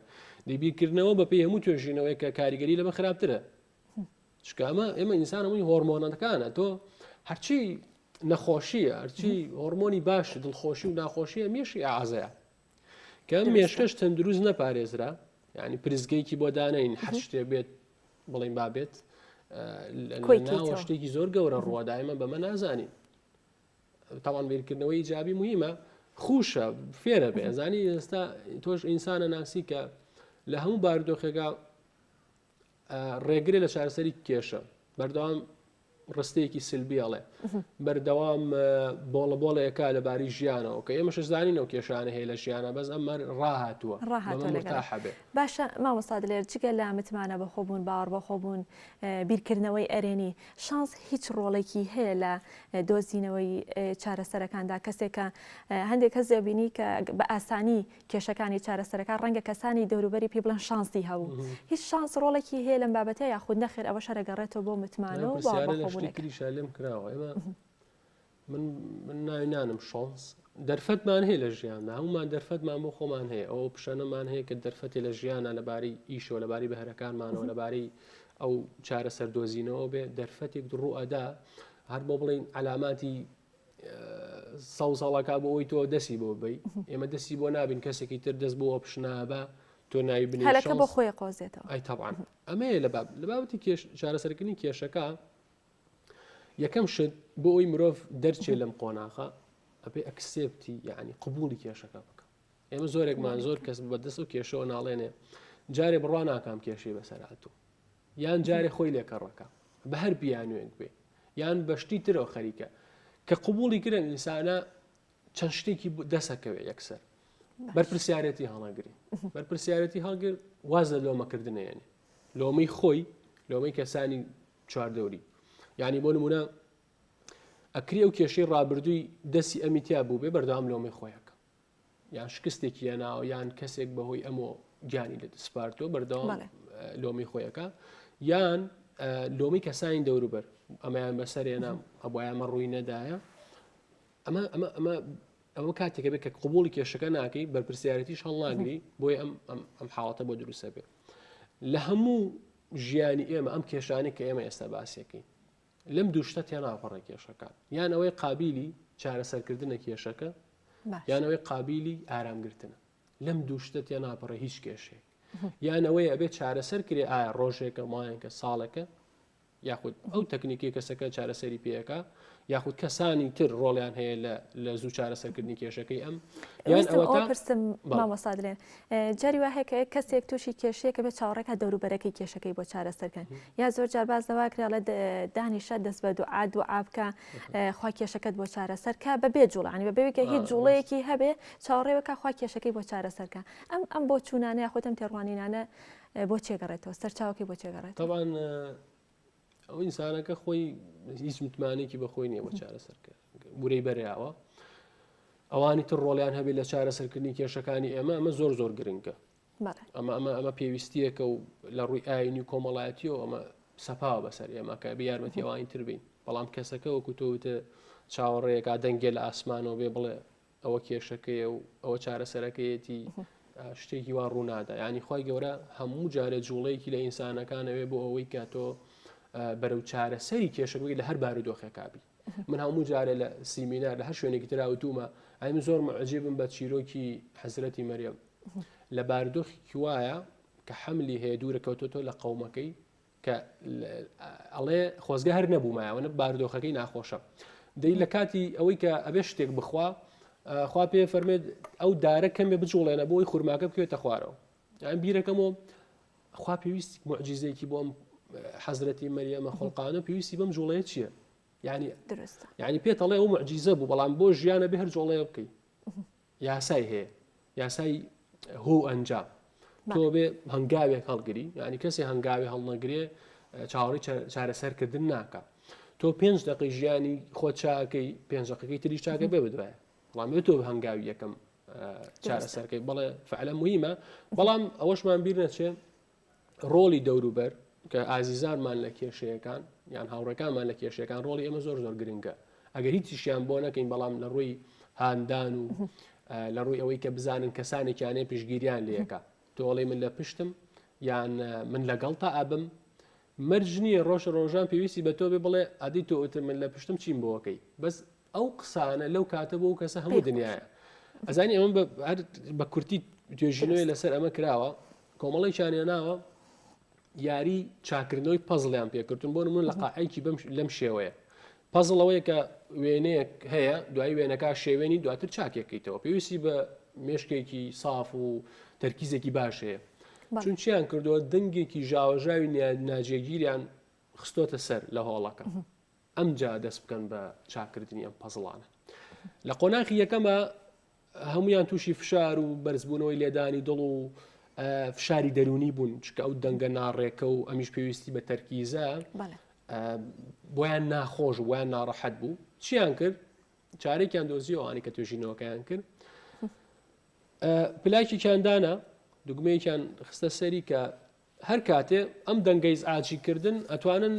دیبیرکردنەوە بە پێی هەموو توێژینەوەی کە کاریگەری لەمە خراپترە چکە ئەمە ئێمە ئینسان هەمووی هۆرمۆنەکانە تۆ هەرچی نەخۆشیە هەرچی هۆرمۆنی باش دڵخۆشی و ناخۆشیە مێشی ئازەیە کە مێشکەش تەندروست نەپارێزرا یعنی پرزگەیەکی بۆ دانین هەر شتێ بێت بڵین با بێت ناوە شتێکی زۆر گەورە ڕووە دایمە بەمە نازانین تاوان بیرکردنەوەی ئیجابی مهمە خوشە فێرە بێ زانی ئێستا تۆش ئینسانە ناسی کە لە هەموو بارودۆخێکا ڕێگرە لە چارەسەری کێشە بەردەوام ڕستەیەکی سلبی ئەڵێ بەردەوام بۆڵە بۆڵەیەکە لەباری ژیانەوە کە ئێمەش زانین ئەو کێشانە هەیە لە ژیانە بەس ئەمە ڕاهاتووە ڕاهاتووە باشە مامۆستا دلێر جگە لە متمانە بەخۆبوون باوەڕ بەخۆبوون بیرکردنەوەی ئەرێنی شانس هیچ ڕۆڵێکی هەیە لە دۆزینەوەی چارەسەرەکاندا کەسێکە هەندێک کەس دەبینی کە بە ئاسانی کێشەکانی چارەسەرەکان ڕەنگە کەسانی دەوروبەری پێی بڵێن شانسی هەبوو هیچ شانس ڕۆڵێکی هەیە لەم بابەتە یاخود نەخێر ئەوەش هەر ئەگەڕێتەوە بۆ متمانە و باوەڕبەخۆبوونێک. تریشا لێم کراوە ئێمە من من ناوی نانم شانس دەرفەتمان هەیە لە ژیاندا هەمومان دەرفەتمان بۆ خۆمان هەیە ئەو پیشانەمان هەیە کە دەرفەتی لە ژیانە لەبارەی ئیشەوە لەبارەی بەهرەکانمانەوە لەبارەی ئەو چارەسەر دۆزینەوە بێ دەرفەتێک ڕوو ئەدا هەر بۆ بڵین علاماتی سەوزەڵەکە بۆ ئەوی تۆ دەسی بۆ بی ئێمە دەسی بۆ نابین کەسێکی تر دەست بۆ پشنابە تۆ ناوی بنێ هەلەکە بۆ خۆی قۆزێتەوە ئەی تەبان ئەمەیە لە باب لە بابەتی کێش چارەسەرکردنی کێشەکە یەکەم شت بۆ ئەوی مرۆڤ دەرچێ لەم قۆناغە ئەبێ accept ی یعنی قبولی کێشەکە بکە ئێمە زۆرێکمان زۆر کەس بە دەست و کێشەوە ناڵێنێ جارێ بڕوا ناکام کێشەی بەسەر هاتوو یان جارێ خۆی لێکەڕەکە بە هەر بیانوێک بێ یان بە شتی ترەوە خەریکە کە قوبوڵی کرن ئینسانە چەند شتێکی دەسەکەوێ یەکسەر بەرپرسیارەتی هەڵەگری بەرپرسیارەتی هەڵگر واز لە لۆمەکردنێنێ لۆمەی خۆی لۆمەی کەسانی چواردەوری یعنی بۆ نمونە ئەکری ئەو کێشەی ڕابردووی دەستی ئەمی تیا بوو بێ بەردەوام لۆمەی خۆیەکە یان شکستێکی هێناوە یان کەسێک بەهۆی ئەمۆ گیانی لە سپارتۆ بەردەوام لۆمی خۆیەکە یان لۆمی کەسانی دەوروبەر ئەمەیان بەسەرێنام ئەبواە ڕووی نەدایە ئەمە ئەمە ئەمە ئەمە کاتێکە بێت کە قوبولی کێشەکە ناکەی بەرپرسیارەتیش هەڵناگری بۆی ئەم ئەم حاڵەتە بۆ دروستە بێ لە هەموو ژیانی ئێمە ئەم کێشانی کە ئێمە ئێستا باسیەکەین لەم دوو شتە تێناپەڕێ کێشەکان یان ئەوەی قابیلی چارەسەرکردنە کێشەکە یان ئەوەی قابیلی ئارامگرتنە لەم دوو شتە تێناپەڕێ هیچ کێشێک یان ئەوەی ئەبێ چارەسەر کرێ ئایا ڕۆژێکە مایەکە ساڵێکە یاخود ئەو تەکنیکی کەسەکە چارەسەری پێەکە یاخود کەسانی تر ڕۆڵیان هەیە لە لە زوو چارەسەرکردنی کێشەکەی ئەم یان ئەوە پرسم مامۆستا دلێن جاری وا هەیە کە کەسێک تووشی کێشەیەکە بێت چاوەڕێکا دەوروبەرەکەی کێشەکەی بۆ چارەسەرکەن یا زۆر جار باس لەوە کرا ئەڵێ دانیشە دەست بە دوعا دوعا بکە خوا کێشەکەت بۆ چارەسەر کە بەبێ جوڵانی بەبێ کە هیچ جوڵەیەکی هەبێ چاوەڕێوەکە خوا کێشەکەی بۆ چارەسەرکە ئەم ئەم بۆ چوونانە یاخود ئەم تێڕوانینانە بۆ چێگەڕێتەوە سەرچاوەکەی بۆ چێگەڕێت طبعا ئەو ئینسانەکە خۆی هیچ متمانێکی بەخۆی نییە بۆ چارەسەرکرد ورەی بەرەوە ئەوانی تر ڕۆڵیان هەبێت لە چارەسەرکردنی کێشەکانی ئێمە ئەمە زۆر زۆر گرنگە ئەمە ئەمە ئەمە پێویستیەکە و لە ڕووی ئاینی و کۆمەڵایەتیەوە ئەمە سەپاوە بەسەر ئێمە کە بە یارمەتی ئەوانی تر بین بەڵام کەسەکە وەکو تۆوتە چاوەڕێیەکە دەنگێ لە ئاسمانەوە بێ بڵێ ئەوە کێشەکەیە و ئەوە چارەسەرەکەیەتی شتێکی وا ڕوونادا ینی خی گەورە هەموو جارێ جوڵەیەکی لە ئینسانەکانەوێ بۆ ئەوەی کە تۆ بەرەو چارەسەری کێشەکەی لە هەر بارودۆخێکابی. من هەموو جارێ لە سیمینار لە هەر شوێنێکی ترا وتومە ئەی من زۆر معجبم بە چیرۆکی حەزرەتی مەریەم لە باردۆخێکی وایە کە حەملی هەیە دوورە کەوتۆتەوە لە قەومەکەی کە ئەڵێ خۆزگە هەر نەبوومایەوە نە باردۆخەکەی ناخۆشە دەی لە کاتی ئەوەی کە ئەبێ شتێک بخوا خوا پێ فەرمێت ئەو دارە کەمێ بجوڵێنە بۆی خورماکە بکەوێتە خوارەوە یان بیرەکەمەوە خوا پێویست معجزەیەکی بۆم حەزرەتی مەریەمە خۆڵقانە پێویستی بەم جوڵەیە چییە؟ یعنی درستە یعنی پێتەڵێ ئەو معجزە بوو بەڵام بۆ ژیانە بێ هەر جۆڵەیە بکەی یاسای هەیە یاسای هۆ ئەنجام تۆ بێ هەنگاوێک هەڵگری یعنی کەسی هەنگاوی هەڵنەگرێ چاوەڕی چارەسەرکردن ناکە تۆ پێنج دقی ژیانی خۆ چاکەی پێنج دقەکەی تریش چاکە بێ بدوایە بەڵام بێ تۆ هەنگاوی یەکەم چارەسەرکەی بەڵێ فعلە مهمە بەڵام ئەوەشمان بیر نەچێ ڕۆڵی دەوروبەر کە ئازیزانمان لە کێشەیەکان یان هاوڕەکانمان لە کێشەکان ڕۆڵی ئێمە زۆر زۆر گرنگە ئەگەر هیچیشیان بۆ نەکەین بەڵام لە ڕووی هاندان و لە ڕووی ئەوەی کە بزانن کەسانێکیانەیە پشگیریان لەکە تۆڵی من لە پشتم یان من لەگەڵ تا ئەبم مەرج نییە ڕۆژ ڕۆژان پێویستی بە تۆ بێ بڵێ ئەدی تۆ وتم من لە پشتم چیم بۆکەی بەس ئەو قسانە لەو کاتە بۆ کەسە هەموو دنیاە ئەزانی ئەمە بە کورتی توێژینەوەی لەسەر ئەمە کراوە کۆمەڵێکیان هێناوە یاری چاکردنەوەی پەزڵیان پێکردن بۆ نمونە لە قاعێکی بەم لەم شێوەیە پەزڵ ئەوەیە کە وێنەیەک هەیە دوای وێنەکە شێوێنی دواتر چاکێکیتەوە پێویستی بە مێشکێکی ساف و تەرکیزێکی باش هەیە چون چیان کردووە دەنگێکی ژاوەژاوی ناجێگیریان خستۆتە سەر لە هۆڵەکە ئەمجا دەست بکەن بە چاکردنی ئەم پەزڵانە لە قۆناخی یەکەمە هەمویان تووشی فشار و بەرزبوونەوەی لێدانی دڵ و فشاری دەرونی بوون چکە ئەو دەنگە ناڕێکە و ئەمیش پێویستی بە تەرکیزە بۆیان ناخۆش بۆیان ناڕەحەت بوو چیان کرد چارێکیان دۆزیەوەوانی کە توێژینەوەکەیان کرد پلاکێکیان دانا دوگمەیەکیان خستە سەری کە هەر کاتێ ئەم دەنگە ئیزعاجی کردن ئەتوانن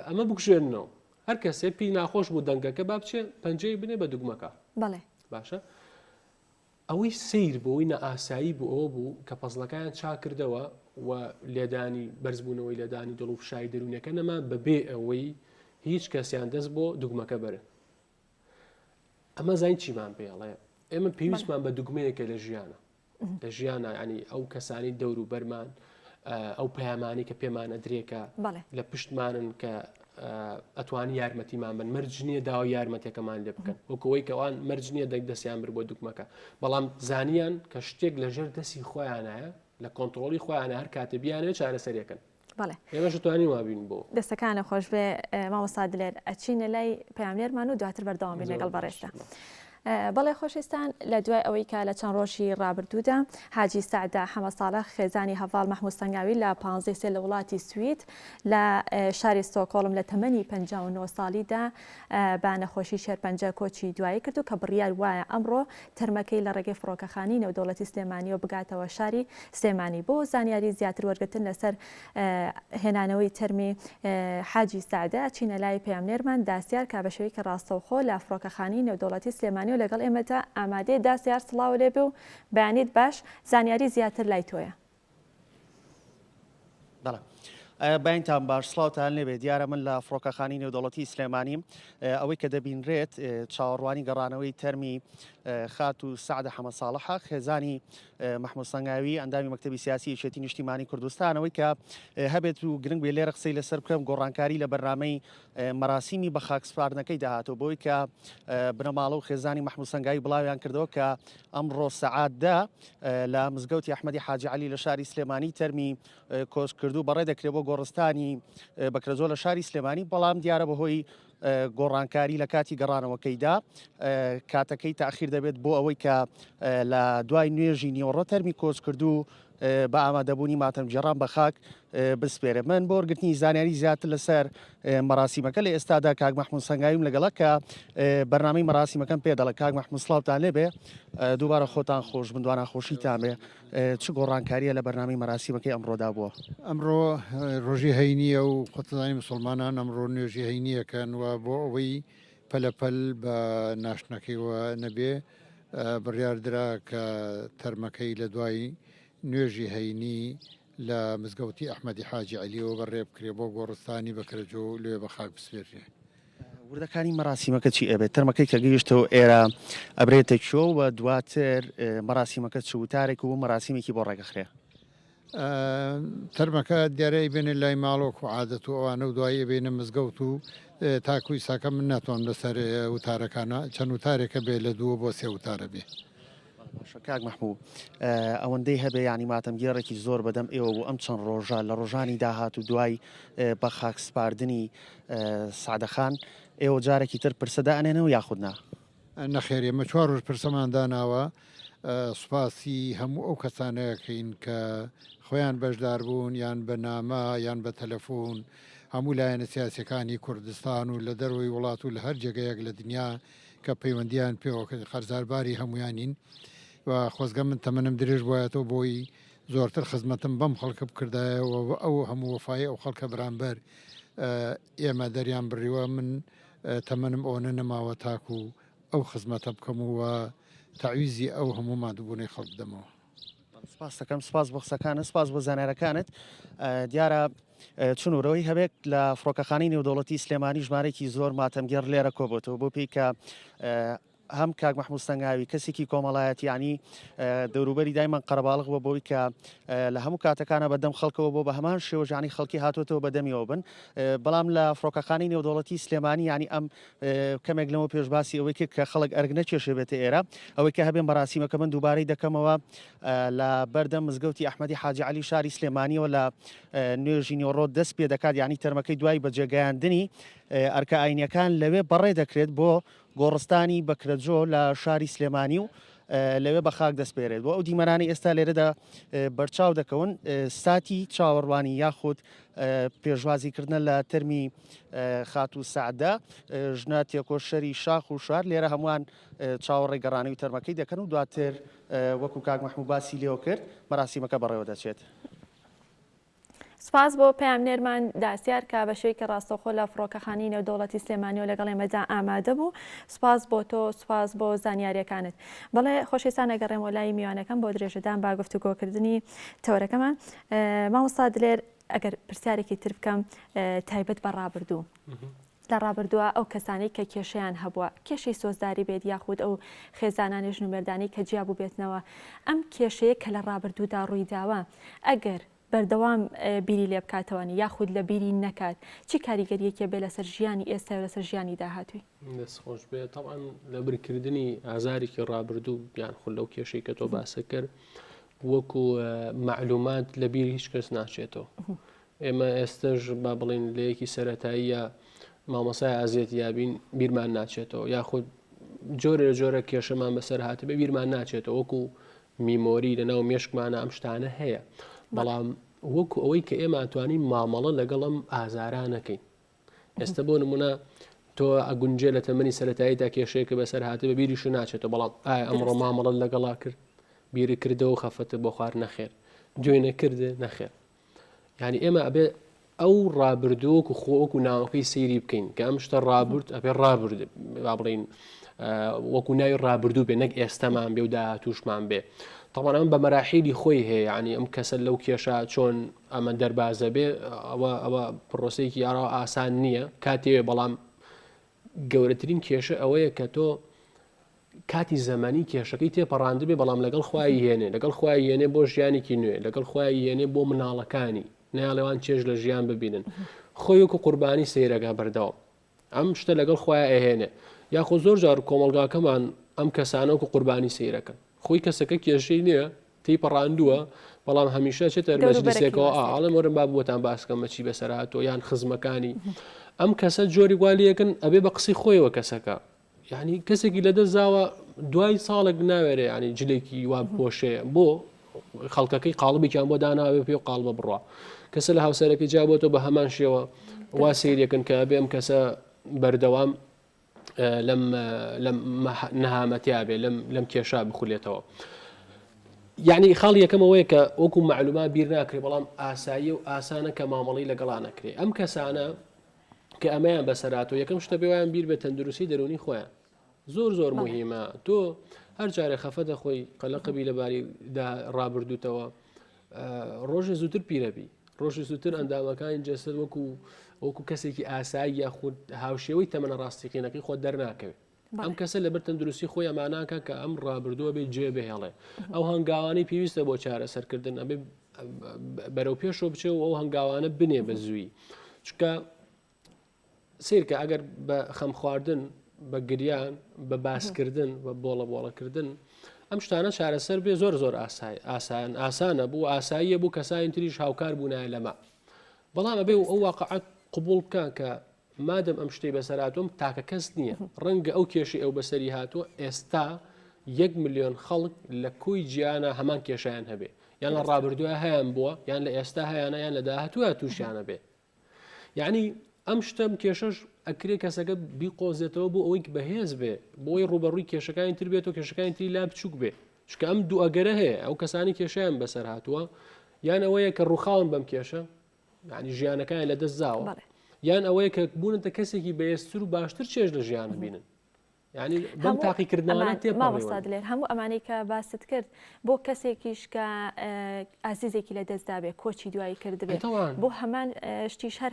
ئەمە بکوژێننەوە هەر کەسێ پێی ناخۆش بوو دەنگەکە با بچێ پەنجەی بنێ بە دوگمەکە بەڵێ باشە ئەوەی سیر بۆی نەئاسایی بوو ئەوە بوو کە پەزڵەکەیان چاکردەوە و لێدانی بەرزبوونەوەی لێدانی دڵ و فشاری دەروونەکە نەما بەبێ ئەوەی هیچ کەسیان دەست بۆ دوگمەکە بەرن ئەمە زین چیمان پێڵێ ئێمە پێویستمان بە دوگمەیەکە لە ژیانە لە ژیانە ینی ئەو کەسانی دەور و بەرمان ئەو پەیامانی کە پێمان ئەدرێکە لە پشتمانن کە ئەتوانی یارمەتیمان بن مەرج نییە داوا یارمەتەکەمان لێ بکەن وەکەوەی کەوان مەرج نییە دەنگ دەستیان بر بۆ دوکمەکە بەڵام زانیان کە شتێک لەژێر دەستی خۆیانایە لە کۆنتترۆلی خۆیانە هەر کاتێ بیانەوێت چارەسەرێکن بەڵێ. ئێمەش توانین وابین بۆ. دەستەکانت خۆشبێ مامۆستا دلێر ئەچینە لای پەیامنێرمان و دواتر بەردەوام بین لەگەڵ بەڕێزتا. بەڵێ خۆشەویستان لە دوای ئەوەی کە لە چەند ڕۆژی ڕابردوودا حاجی سەعدە حەمە ساڵح خێزانی هەڤاڵ مەحموود سەنگاوی لە پانزەی سێ لە وڵاتی سوید لە شاری ستۆکۆڵم لە تەمەنی 59 ساڵیدا بە نەخۆشی شێرپەنجە کۆچی دوایی کرد و کە بڕیار وایە ئەمڕۆ تەرمەکەی لە ڕێگەی فڕۆکەخانەی نێودەوڵەتی سلێمانییەوە بگاتەوە شاری سلێمانی بۆ زانیاری زیاتر وەرگرتن لەسەر هێنانەوەی تەرمی حاجی سەعدە ئەچینە لای پەیامنێرمان داسیار کە بە شێوەیەکی ڕاستەوخۆ لە فڕۆکەخانەی نێودەوڵەتی سلێمانیەوە لەگەڵ ئێمەدا ئامادەیە داسیار سڵاو لێبێ و بەیانیت باش زانیاری زیاتر لای تۆیە. بەڵێ بەینتان باش سڵاوتان لێبێ دیارە من لە فڕۆکەخانی نێودەوڵەتی سلێمانیم ئەوەی کە دەبینرێت چاوەڕوانی گەڕانەوەی تەرمی خات و سعدە حەمە ساڵحە خێزانی مححمود سەنگاوی ئەندامی مەکتتەبی سیاسی یەکێتی نیشتیمانی کوردستانەوەی کە هەبێت و گرنگ بێ لێرە قسەی لەسەر بکەم گۆڕانکاری لە بەرنامەی مەراسیمی بە خاک سپاردنەکەی داهاتوو بۆی کە بنەماڵە و خێزانی مححمود سەنگاوی بڵاویان کردەوە کە ئەمڕۆ سەعات دە لە مزگەوتی ئەحمەدی حاجی عەلی لە شاری سلێمانی تەرمی کۆچکردوو بەڕێ دەکرێت بۆ گۆڕستانی بەکرەجۆ لە شاری سلێمانی، بەڵام دیارە بەهۆی گۆڕانکاری لە کاتی گەڕانەوەکەیدا کاتەکەی تاخیر دەبێت بۆ ئەوەی کە لە دوای نوێژی نیوەڕۆ تەرمی کۆچکردوو بە ئامادەبوونی ماتەمگێڕان بە خاک بسپێرێ. من بۆ وەرگرتنی زانیاری زیاتر لەسەر مەراسیمەکە لە ئێستادا کاک مەحموود سەنگاویم لەگەڵە کە بەرنامەی مەراسیمەکەم پێ دەڵێ. کاک مەحموود سڵاوتان لێبێ، دووبارە خۆتان خۆش بن، دواناخۆشیتان بێ. چ گۆڕانکارییە لە بەرنامەی مەراسیمەکەی ئەمڕۆدا بووە؟ ئەمڕۆ ڕۆژی هەینییە و خۆتەزانی موسڵمانان ئەمڕۆ نوێژی هەینییەکەن و بۆ ئەوەی پەلەپەل بە ناشتنەکەیوە نەبێ بڕیار درا کە تەرمەکەی لە دوای نوێژی هەینی لە مزگەوتی ئەحمەدی حاجی عەلیەوە بەڕێ بکرێ بۆ گۆڕستانی بەکرەجۆ و لەوێ بە خاک بسپێررێ. وردەکاری مەراسیمەکە چی ئەبێت؟ تەرمەکەی کە گەیشتەوە ئێرە ئەبرێتە کوێ و دواتر مەراسیمەکە چ وتارێک و مەراسیمێکی بۆ ڕێکەخرێ؟ تەرمەکە دیارە ئەیبێنێ لای ماڵ وەکو عادەت و ئەوانە و دوایی ئەبێنە مزگەوت و تاکو ئیساکە من ناتوانم لەسەر وتارەکانە چەند وتارێکە بێ لە دووە بۆ سێ وتارە بێ. باشە کاک مەحموو ئەوەندەی هەبێ یانی ماتەمگێڕێکی زۆر بەدەم ئێوە بوو ئەم چەند ڕۆژە لە ڕۆژانی داهات و دوای بە خاک سپاردنی سەعدەخان ئێوە جارێکی تر پرسە دائەنێنەوە یاخود نا؟ نەخێر ئێمە چوار ڕۆژ پرسەمان داناوە سوپاسی هەموو ئەو کەسانەکەین کە خۆیان بەشدار بوون یان بە نامە یان بە تەلەفۆن هەموو لایەنە سیاسەکانی کوردستان و لە دەرەوەی وڵات و لە هەر جێگەیەک لە دنیا کە پەیوەندیان پێوە کرد قەرزارباری هەمویانین و خۆزگە من تەمەنم درێژ بوایەتەوە بۆی زۆرتر خزمەتم بەم خەڵکە بکردایە و ئەو هەموو وەفای ئەو خەڵکە بەرامبەر ئێمە دەریان بڕیوە من تەمەنم ئەوەنە نەماوە تاکو ئەو خزمەتە بکەم و تەعویزی ئەو هەموو ماندووبوونەی خەڵک بدەمەوە. سپاس دەکەم سپاس بۆ قسەکانت سپاس بۆ زانیارەکانت دیارە چنورەوەی هەبێت لە فڕۆکەخانەی نێودەوڵەتی سلێمانی ژمارێکی زۆر ماتەمگێڕ لێرە کۆبێتەوە بۆ پێی کە هەم کاک مەحموود سەنگاوی کەسێکی کۆمەڵایەتی ینی دەوروبەری دایمان قەرەباڵغ بە بۆی کە لە هەموو کاتەکانە بەدەم خەڵکەوە بۆ بە هەمان شێوە ژانی خەڵکی هاتوێتەوە بەدەمیەوە بن بەڵام لە فڕۆکەخانی نێودەوڵەتی سلێمانی ینی ئەم کەمێک لەمە پێش باسی ئەوەی کرد کە خەڵک ئەرک نەکێشێ بێتە ئێرە ئەوەی کە هەبێن بەڕاستیمەکە من دووبارەی دەکەمەوە لە بەردەم مزگەوتی ئەحمەدی حاجی عەلی شاری سلێمانیەوە لە نوێژی نیوەڕۆ دەست پێ دەکات یعنی تەرمەکەی دوای بەجێگەیاندنی ئەرکە ئاینیەکان لەوێ بەڕێ دەکرێت بۆ گۆڕستانی بەکرەجۆ لە شاری سلێمانی و لەوێ بە خاک دەسپێرێت بۆ ئەو دیمەنانی ئێستا لێرەدا بەرچاو دەکەون ساتی چاوەڕوانی یاخود پێشوازیکردنە لە تەرمی خاتوو سەعدە ژنە تێکۆشەری شاخ و شار لێرە هەمووان چاوەڕێی گەڕانەوەی تەرمەکەی دەکەن و دواتر وەکو کاک مەحموو باسی لێوە کرد مەراسیمەکە بەڕێوە دەچێت. سوپاس بۆ پەیامنێرمان داسیار کە بە شێوەیەکی ڕاستەوخۆ لە فڕۆکەخانەی نێودەوڵەتی سلێمانیەوە لەگەڵ ئێمەدا ئامادە بوو. سوپاس بۆ تۆ، سوپاس بۆ زانیارییەکانت. بەڵێ خۆشەویستان ئەگەڕێمەوە لای میوانەکەم بۆ درێژەدان بە گفتوگۆکردنی تەوەرەکەمان. مامۆستا دلێر ئەگەر پرسیارێکی تر بکەم تایبەت بە ڕابردوو لە ڕابردووە ئەو کەسانەی کە کێشەیان هەبووە کێشەی سۆزداری بێت یاخود ئەو خێزانانی ژن و مێردانەی کە جیا بووبێتنەوە ئەم کێشەیە کە لە ڕابردوودا ڕوویداوە ئەگەر بەردەوام بیری لێ بکاتەوەنی یاخود لە بیری نەکات چی کاریگەریەکی بێ لەسەر ژیانی ئێستا و لەسەر ژیانی داهاتووی؟ دەست خۆش بێ تەبعەن لەبرکردنی ئازارێکی ڕابردوو یان خول لەو کێشەی کە تۆ باسە کرد وەکو مەعلومات لە بیر هیچ کەس ناچێتەوە ئێمە ئێستش با بڵین لە یەکی سەتاییە مامۆسای ئازیەت یابین بیرمان ناچێتەوە یاخود جۆرە لە جۆرە کێشەمان بەسەر هاتبێ بیرمان ناچێتەوە وەکو میمۆری لەناو مێشکمانە ئەم شتانە هەیە بەڵام وەکو ئەوەی کە ئێمە توانین مامەڵە لەگەڵم ئازارانەکەین ئێستا بۆ نمونە تۆ ئەگونجێ لە تەمەنی سەتاییدا کێشەیەکە بەسەر هاتە بە بیریش ناچێتەوە بەڵام ئایا ئەمڕۆ مامەڵت لەگەڵا کرد بیری کردەوە خەفەتە بۆ خوار نەخێر دوێنێ کردێ نەخێر یعنی ئێمە ئەبێ ئەو ڕابردووەک و خۆ وەکو ناوەکەی سەیری بکەین کە ئەم شتە ڕابرد ئەبێ ڕابرد با بڵین وەکو ناوی ڕابردوو بێ نەک ئێستەمان بێ و داهاتوشمان بێ تەوان ئەم بە مەراحیلی خۆی هەیە ینی ئەم کەسە لەو کێشە چۆن ئەمە دەربازە بێ ئەوە ئەوە پرۆسەیەکی یاڕەوە ئاسان نییە کاتێ بەڵام گەورەترین کێشە ئەوەیە کە تۆ کاتی زەمەنی کێشەکەی تێپەڕاندبێ بەڵام لەگەڵ خوای هێنێ لەگەڵ خوای هێنێ بۆ ژیانێکی نوێ لەگەڵ خوای هێنێ بۆ مناڵەکانی ناڵێوان چێژ لە ژیان ببینن خۆی وەکو قوربانی سەیرەکە بەردەوام ئەم شتە لەگەڵ خۆیان ئەهێنێ یاخۆ زۆر جار کۆمەڵگاکەمان ئەم کەسانە وەکو قوربانی سەیرەکەن خۆی کەسەکە کێشەی نییە تی پەڕاندووە بەڵام هەمیشە چێتە مەجلیسێکەوە ئاڵم وەرم با بۆتان باسکەم مەچی بەسەر هاتووە یان خزمەکانی ئەم کەسە جۆری والیەکەن ئەبێ بە قسەی خۆیەوە کەسەکە یعنی کەسێکی لە دەست زاوە دوای ساڵێک ناوێرێ ینی جلێکی وا بپۆشێ بۆ خەڵکەکەی قاڵبێکیان بۆ داناوێ پێ و قاڵبە بڕە کەسە لە هاوسەرەکەی جیابێتەوە بە هەمان شێوە وا سەیرەکەن کە بێ ئەم کەسە بەردەوام لەم لەم نەهامەتیا بێ لەم لەم کێشا بخولێتەوە. یعنی خاڵی یەکەم ئەوەیە کە وەکو معلومات بیر ناکرێ بەڵام ئاسایی و ئاسانە کە مامەڵی لەگەڵا نەکرێ ئەم کەسانە کە ئەمەیان بەسەراتەوە یەکەم شتە بێوایان بیر بە تەندروستی دەرونی خۆیان زۆر زۆر مهمە تۆ هەر جارێ خەفە دەخۆی قەلەقەبی لەباری ڕابردووتەوە ڕۆژێ زووتر پیرەبی. ڕۆژی زووتر ئەندامەکانی جەستەت وەکو وەکو کەسێکی ئاسایی یاخود هاوشێوەی تەمەنە ڕاستیقینەکەی خۆت دەرناکەوێت. ئەم کەسە لەبەر تەندروستی خۆی ئەماناکە کە ئەم ڕابردووە بێ جێ بهێڵێ ئەو هەنگاوانەی پێویستە بۆ چارەسەرکردن ئەبێ بەرەو پێشەوە بچێ و ئەو هەنگاوانە بنێ بە زووی چونکە سیرکە ئەگەر بە خەم خواردن بە گریان بە باسکردن بە بۆڵە بۆڵەکردن ئەم شتانە چارەسەر بێ زۆر زۆر ئاسای ئاسان ئاسانە بوو ئاساییە بوو کەسانی تریش هاوکار بوونایە لەمە بەڵام ئەبێ و ئەو واقعەت قبول بکە کە مادەم ئەم شتەی بەسەر هاتووم تاکە کەس نییە ڕەنگە ئەو کێشەی ئەو بەسەری هاتووە ئێستا یەک ملیۆن خەڵک لە کۆی جیانە هەمان کێشیان هەبێ یان لە ڕابردووە هەیان بووە یان لە ئێستا هەیانە یان لە داهاتووە تووشیانە بێ یعنی ئەم شتەم کێشەش ئەکرێ کەسەکە بیقۆزێتەوە بۆ ئەوەی بەهێز بێ بۆی ڕوبەڕووی کێشەکانی تر بێت و کێشەکانی تری لا بچووک بێ چکە ئەم دوو ئەگەرە هەیە ئەو کەسانی کێشیان بەسەر هاتووە یان ئەوەیە کە ڕوخاون بەم کێشە یعنی ژیانەکان لە دەست داوە یان ئەوەیە کە بوونەتە کەسێکی بەهێزتر و باشتر چێژ لە ژیان بینن یعنی بەم تاقیکردنەوانە تێپەڕیون. مامۆستا دلێر هەموو ئەمانەی کە باست کرد بۆ کەسێکیش کە ئازیزێکی لە دەست دابێ کۆچی دوایی کردبێ بۆ هەمان شتیش هەر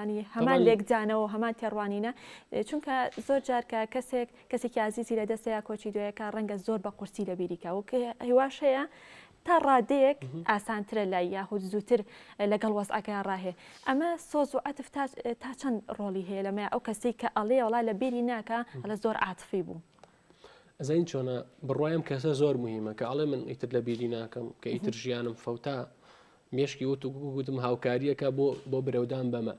ینی هەمان لێکدانەوە هەمان تێڕوانینە چونکە زۆر جار کە کەسێک کەسێکی ئازیزی لە دەستەیە کۆچی دوایەکە ڕەنگە زۆر بە قورسی لە بیریکە و هیواش هەیە تا ڕادەیەک ئاسانترە لای یاخود زووتر لەگەڵ وەزعەکەیا ڕاهێ ئەمە سۆز و عەتف تا تا چەند ڕۆڵی هەیە لەمەیا ئەو کەسەی کە ئەڵێ وەڵا لە بیری ناکا ئەڵێ زۆر عاتفی بوو. ئەزانی چۆنە بڕوای ئەم کەسە زۆر مهمە کە ئەڵێ من ئیتر لە بیری ناکەم کە ئیتر ژیانم فەوتا مێشکی وت و گوتم هاوکاریەکە بۆ بۆ برەودان بەمە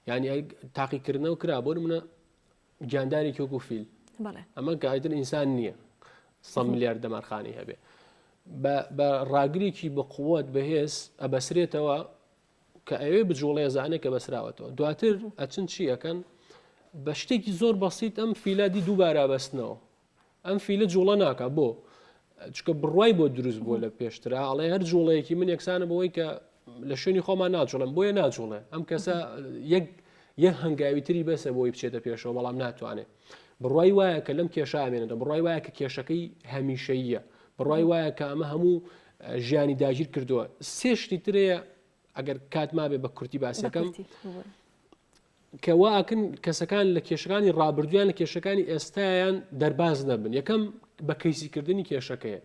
یعنی تاقیکردنەوە کرا بۆ نمونە گیاندارێکی وەکو فیل ئەمە کە ئیتر ئینسان نییە سە ملیار دەمارخانی هەبێ بە ڕاگرێکی بە قووەت بەهێز ئەبەسرێتەوە کە ئەوێ بجوڵێ زانێ کە بەسراوەتەوە دواتر ئەچن چی ئەەکەن بە شتێکی زۆر بەسییت ئەم فیلادی دووبارە بەستنەوە ئەم فیلە جوڵە ناکا بۆ؟ چونکە بڕوای بۆ دروست بووە لە پێشترا ئەڵێ هەر جوڵەیەکی من یەکسانە بەوەی کە لە شوێنی خۆمان ناجوڵم بۆیە ناجوڵێ ئەم کەسە یەک یەک هەنگاوی تری بەسە بۆی بچێتە پێشەوە بەڵام ناتوانێت بڕای وایە کە لەم کێشە ئامێنێتەوە بڕای وایە کە کێشەکەی هەمیشەیە بڕای وایە کە ئەمە هەموو ژیانی داگیر کردووە سێ شتی ترەیە ئەگەر کات مابێ بە کورتی باسەکەم کە وا ئەکەن کەسەکان لە کێشەکانی ڕابردوویان لە کێشەکانی ئێستایان دەرباز نەبن یەکەم بە کەیسیکردنی کێشەکەیە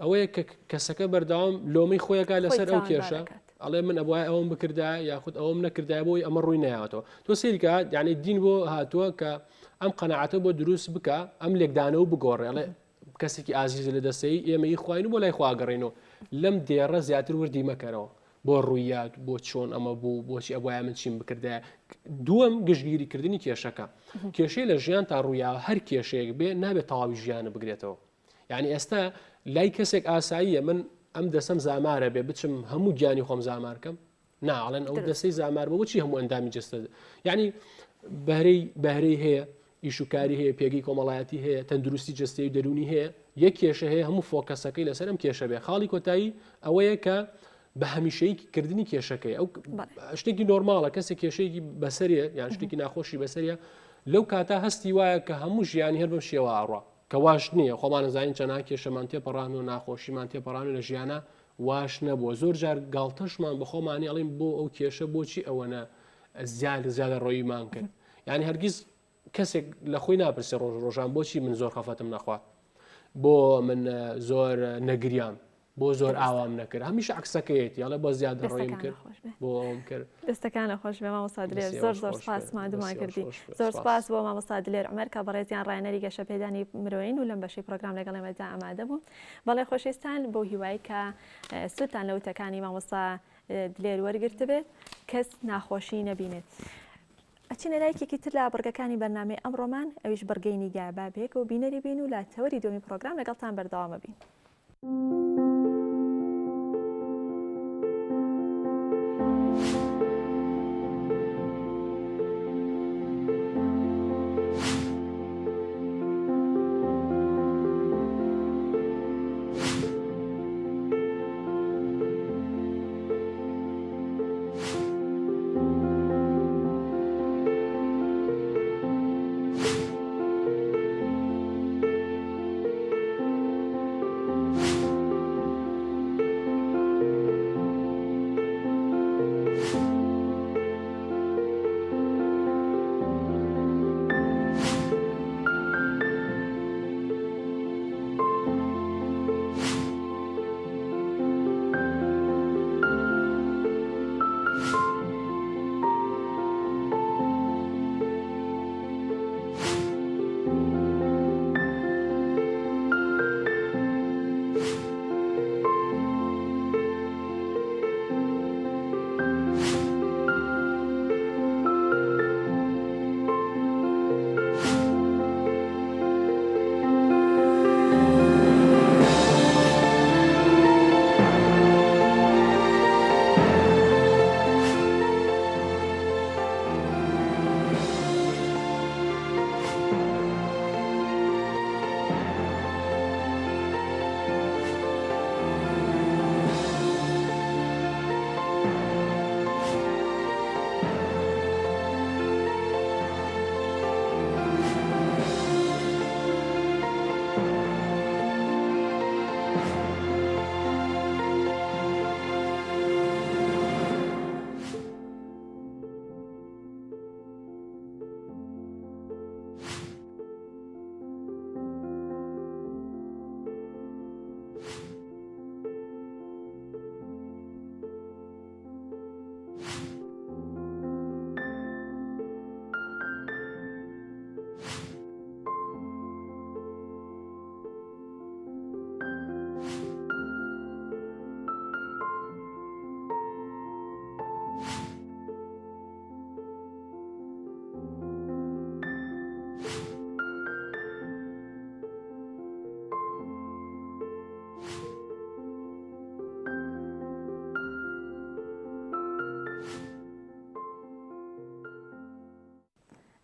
ئەوەیە کە کەسەکە بەردەوام لۆمەی خۆیەکە لەسەر ئەو کێشە ئەڵێ من ئەبواە ئەوم بکردا یاخود ئەوم نەکردای بۆی ئەمە ڕووی نایاتەوە تۆ سیرکە یعنی دین بۆ هاتووە کە ئەم قەنەعەتە بۆ دروست بکە ئەم لێکدانەوە بگۆڕێ ئەڵێ کەسێکی ئازیز لە دەستەی ئێمە ئی خواین و بۆ لای خواگەڕینەوە لەم دێڕە زیاتر وردی مەکەرەوە بۆ ڕوویات بۆ چۆن ئەمە بوو بۆچی ئەبواە من چیم بکردایە دووەم گشتگیری کردنی کێشەکە کێشەی لە ژیان تا ڕوویا هەر کێشەیەک بێ نابێت تەواوی ژیانە بگرێتەوە یعنی ئێستا لای کەسێک ئاساییە من ئەم دەسەم زامارە بێ بچم هەموو گیانی خۆم زامارکەم نا ئەڵێن ئەو دەستەی زامار بۆ بۆچی هەموو ئەندامی جەستە یعنی بەهرەی بەهرەی هەیە ئیش و کاری هەیە پێگەی کۆمەڵایەتی هەیە تەندروستی جەستەی و دەرونی هەیە یەک کێشە هەیە هەموو focus ەکەی لەسەر ئەم کێشە بێ خاڵی کۆتایی ئەوەیە کە بە هەمیشەی کردنی کێشەکەی ئەو شتێکی normal ە کەسێک کێشەیەکی بەسەریە یان شتێکی ناخۆشی بەسەریە لەو کاتا هەستی وایە کە هەموو ژیانی هەر بەم شێوە ئاڕوا کە واش نییە خۆمان زانین چەنان کێشەمان تێپەڕان و ناخۆشیمان تێپەڕان و لە ژیانە واش نەبووە زۆر جار گاڵتەشمان بە خۆمانی ئەڵین بۆ ئەو کێشە بۆچی ئەوەنە زیاد زیادە ڕۆییمان کرد یعنی هەرگیز کەسێک لە خۆی ناپرسێ ڕۆژ ڕۆژان بۆچی من زۆر خەفەتم نەخوارد بۆ من زۆر نەگریام بۆ زۆر ئاوام نەکرد هەمیشە عکسەکەیەتی ئەڵێ بۆ زیادە ڕۆیم کرد بۆ ئەوم کرد دەستەکانە خۆش بێ مامۆستا دلێر زۆر زۆر سپاس مادومان کردی زۆر سپاس بۆ مامۆستا دلێر عومەر کە بەڕێزیان ڕایەنەری گەشەپێدانی مرۆیین و لەم بەشەی پرۆگرام لەگەڵ ئێمەدا ئامادە بوو بەڵێ خۆشەویستان بەو هیوای کە سوودتان لە وتەکانی مامۆستا دلێر وەرگرتبێت کەس ناخۆشی نەبینێت. ئەچینە لایکێکی تر لە بڕگەکانی بەرنامەی ئەمڕۆمان ئەویش بڕگەی نیگا با بەیەکەوە بینەری بین و لە تەوەری دووەمی پڕۆگرام لەگەڵتان بەردەوامە بین.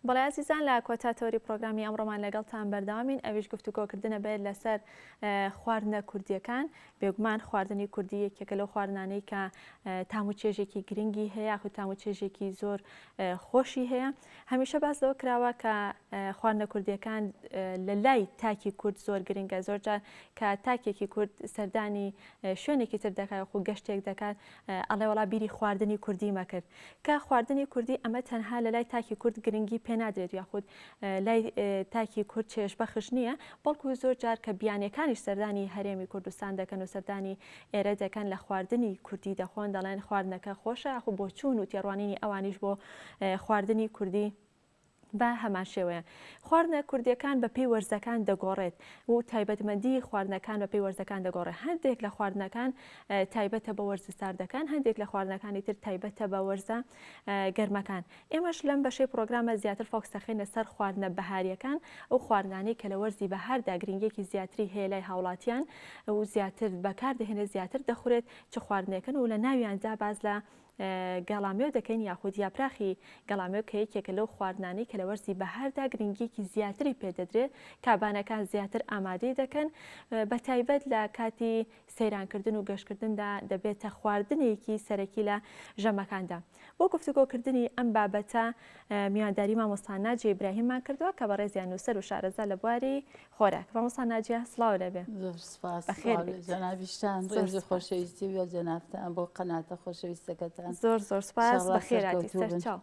بەڵێ ئازیزان لە کۆتا تەوەری پڕۆگرامی ئەمڕۆمان لەگەڵتان بەردەوامین ئەویش گفتوگۆکردنە بێت لەسەر خواردنە کوردیەکان بێگومان خواردنی کوردی یەکێکە لەو خواردنانەی کە تام و چێژێکی گرنگی هەیە یاخود تام و چێژێکی زۆر خۆشی هەیە هەمیشە باس لەوە کراوە کە خواردنە کوردیەکان لە لای تاکی کورد زۆر گرنگە زۆرجار کە تاکێکی کورد سەردانی شوێنێکی تر دەکات خو گەشتێک دەکات ئەڵێ وەڵا بیری خواردنی کوردی مەکرد کە خواردنی کوردی ئەمە تەنها لە لای تاکی کورد گرنگی پێ نادرێت یاخود لای تاکی کورد چێژبەخش نییە، بەڵکو زۆر جار کە بیانیەکانیش سەردانی هەرێمی کوردستان دەکەن و سەردانی ئێرە دەکەن لە خواردنی کوردی دەخۆن دەڵێن خواردنەکە خۆشە یاخود بۆچوون و تێڕوانینی ئەوانیش بۆ خواردنی کوردی بە هەمان شێوەیە. خواردنە کوردیەکان بە پێی وەرزەکان دەگۆڕێت و تایبەتمەندی خواردنەکان بە پێی وەرزەکان دەگۆڕێت. هەندێک لە خواردنەکان تایبەتە بە وەرزە ساردەکان، هەندێک لە خواردنەکانی تر تایبەتە بە وەرزە گەرمەکان. ئێمەش لەم بەشەی پڕۆگرامە زیاتر focus دەخەینە سەر خواردنە بەهارییەکان، ئەو خواردنانەی کە لە وەرزی بەهاردا گرنگییەکی زیاتری هەیە لای هاوڵاتیان و زیاتر بەکاردەهێنرێت، زیاتر دەخورێت، چ خواردنێکن و لە ناویاندا باس لە گەڵامێو دەکەین یاخود یاپراخی گەڵامێو کە یەکێکە لەو خواردنانەی کە لە وەرزی بەهاردا گرنگییەکی زیاتری پێدەدرێت، کابانەکان زیاتر ئامادەی دەکەن بەتایبەت لە کاتی سەیرانکردن و گەشتکردندا دەبێتە خواردنێکی سەرەکی لە ژەمەکاندا. بۆ گفتوگۆکردنی ئەم بابەتە میوانداری مامۆستا ناجیە ئیبراهیممان کردووە کە بەڕێزیان نووسەر و شارەزا لە بواری خۆراک. مامۆستا ناجیە سڵاو لێبێ. زۆر سپاس. بەخێر بێیت. جەنابیشتان ڕێز و خۆشەویستی بۆ جەنابتان بۆ قەناتە خۆشەویستەکەتان. زۆر زۆر سپاس بەخێراتی سەرچاو.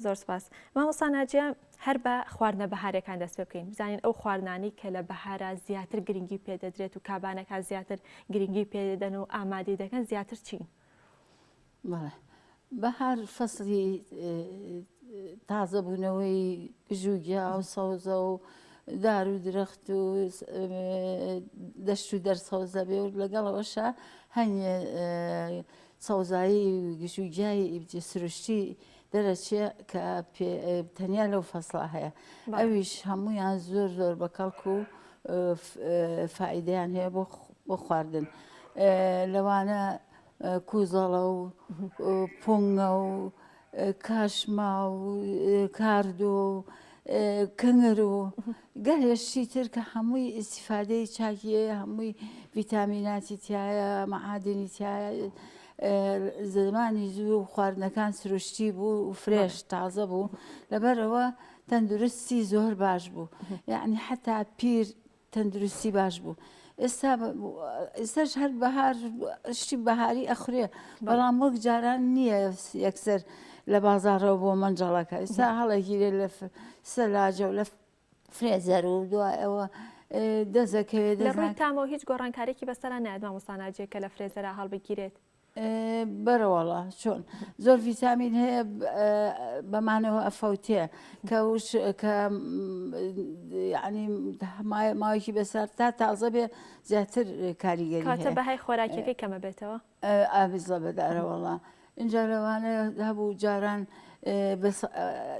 زۆر سپاس. مامۆستا ناجیە هەر بە خواردنە بەهارەکان دەست پێ بکەین بزانین ئەو خواردنانەی کە لە بەهارا زیاتر گرنگی پێدەدرێت و کابانەکان زیاتر گرنگی پێدەدەن و ئامادەی دەکەن زیاتر چین؟ بەڵێ بەهار فەسڵی تازەبوونەوەی گژوگیا و سەوزە و دار و درەخت و دەشت و دەر سەوزە بێ و لەگەڵەوەشە هەنێ سەوزایی گژوگیای سروشتی دەرەچێ کە تەنیا لەو فەسڵا هەیە ئەویش هەمویان زۆر زۆر بە کەڵک و فائیدەیان هەیە بۆ خواردن لەوانە کوزەڵە و پونگە و کاشما و کاردۆ و کنگر و گەلێ شتی تر کە هەمووی ئیسیفادەی چاکیە هەمووی ڤیتامیناتی تایە مەعادنی تایە زمانی زوو خواردنەکان سروشتی بوو و fresh تازە بوو لەبەرەوە تەندروستی زۆر باش بوو یعنی حتا پیر تەندروستی باش بوو ئێستا ئێستاش هەر بەهار شتی بەهاری ئەخورێ بەڵام وەک جاران نییە یەکسەر لە بازاڕەوە بۆ مەنجەڵەکە ئێستا هەڵەگیرێ لە سەلاجە و لە freezer و دوای ئەوە دەزەکەوێت لە ڕووی تامەوە هیچ گۆڕانکارێکی بەسەرا نایەت مامۆستا ناجیە کە لە freezer ا هەڵبگیرێت بەرەوەڵا چۆن زۆر ڤیتامین هەیە بەمانەوە ئەفەوتێ کە وش کە ینی ماوەیەکی بەسەر تا تازە بێ زیاتر کاریگەری کاتە بەهای خۆراکیەکەی کەمە بێتەوە ئابزڵە بەدارەوەڵا اینجا لەوانە هەبوو جاران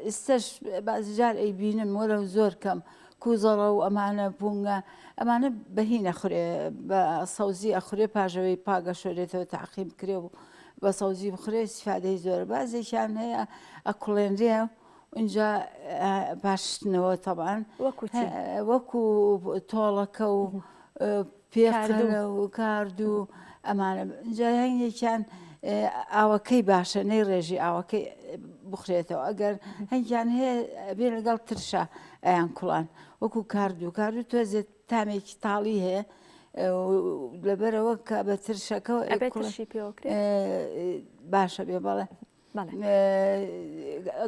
ئێستش بازی جار ئەیبینم وەرە زۆر کەم کوزەڵە و ئەمانە پونگە ئەمانە بە هین ئەخورێ بە سەوزی ئەخورێ پاش ئەوەی پاک ئەشۆرێتەوە تەعقیم بکرێ و بە سەوزی بخورێ ئیستیفادەی زۆرە بازێکیان هەیە ئەکوڵێنرێ ئینجا پاشتنەوە تەبان وەکو چی؟ وەکو تۆڵەکە و پێقەرە و کارد و ئەمانە ئینجا هەندێکیان ئاوەکەی باشە نەیڕێژی ئاوەکەی بخورێتەوە ئەگەر هەنگیان هەیە بێ لەگەڵ ترشە ئەیان کوڵان وەکو کاردوو کاردوو تۆزێت تامێکی تاڵی هەیە لەبەرەوە کە بە ترشەکەەوە باشە بێ بەڵێ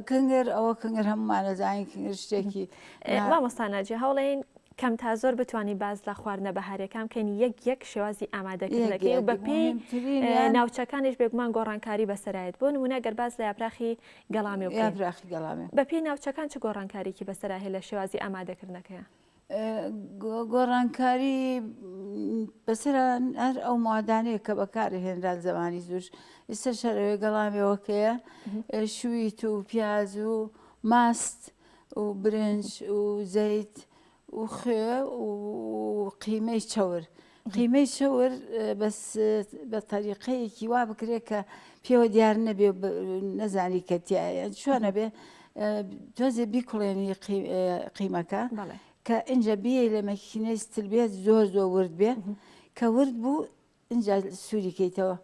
کنگر ئەوە کنگر هەموومان ئەزانین کنگر شتێکی مامۆستا ناجی هەوڵین کەم تا زۆر بتوانین باس لە خواردنە بەهارەکان بکەین یەک یەک شێوازی ئامادەکردنەکەی و بەپێی ناوچەکانیش بێگومان گۆڕانکاری بەسەرایەت بۆ نمونە گەر باس لە یاپراخی گەڵامێ بکەین یاپراخی گەڵامێ بەپێی ناوچەکان چ گۆڕانکاریکی بەسەرا هەیە لە شێوازی ئامادەکردنەکەیان؟ گۆڕانکاری بەسەرا هەر ئەو مادانەیە کە بەکارهێنرا زمانی زووش ئێستا شەرەوەی گەڵامێوەکەیە شویت و پیاز و ماست و برنج و زەیت و خوێ و قیمەی چەور قیمەی چەور بەس بە تەریقەیەکی وا بکرێت کە پێوە دیار نەبێ نەزانی کە تایە چۆنە بێ. تۆزێ بیکوڵێنی قیمەکە کە ئینجا بیەی لە مەکینەی ستل بێت زۆر زۆر ورد بێ کە ورد بوو ئینجا سووری کەیتەوە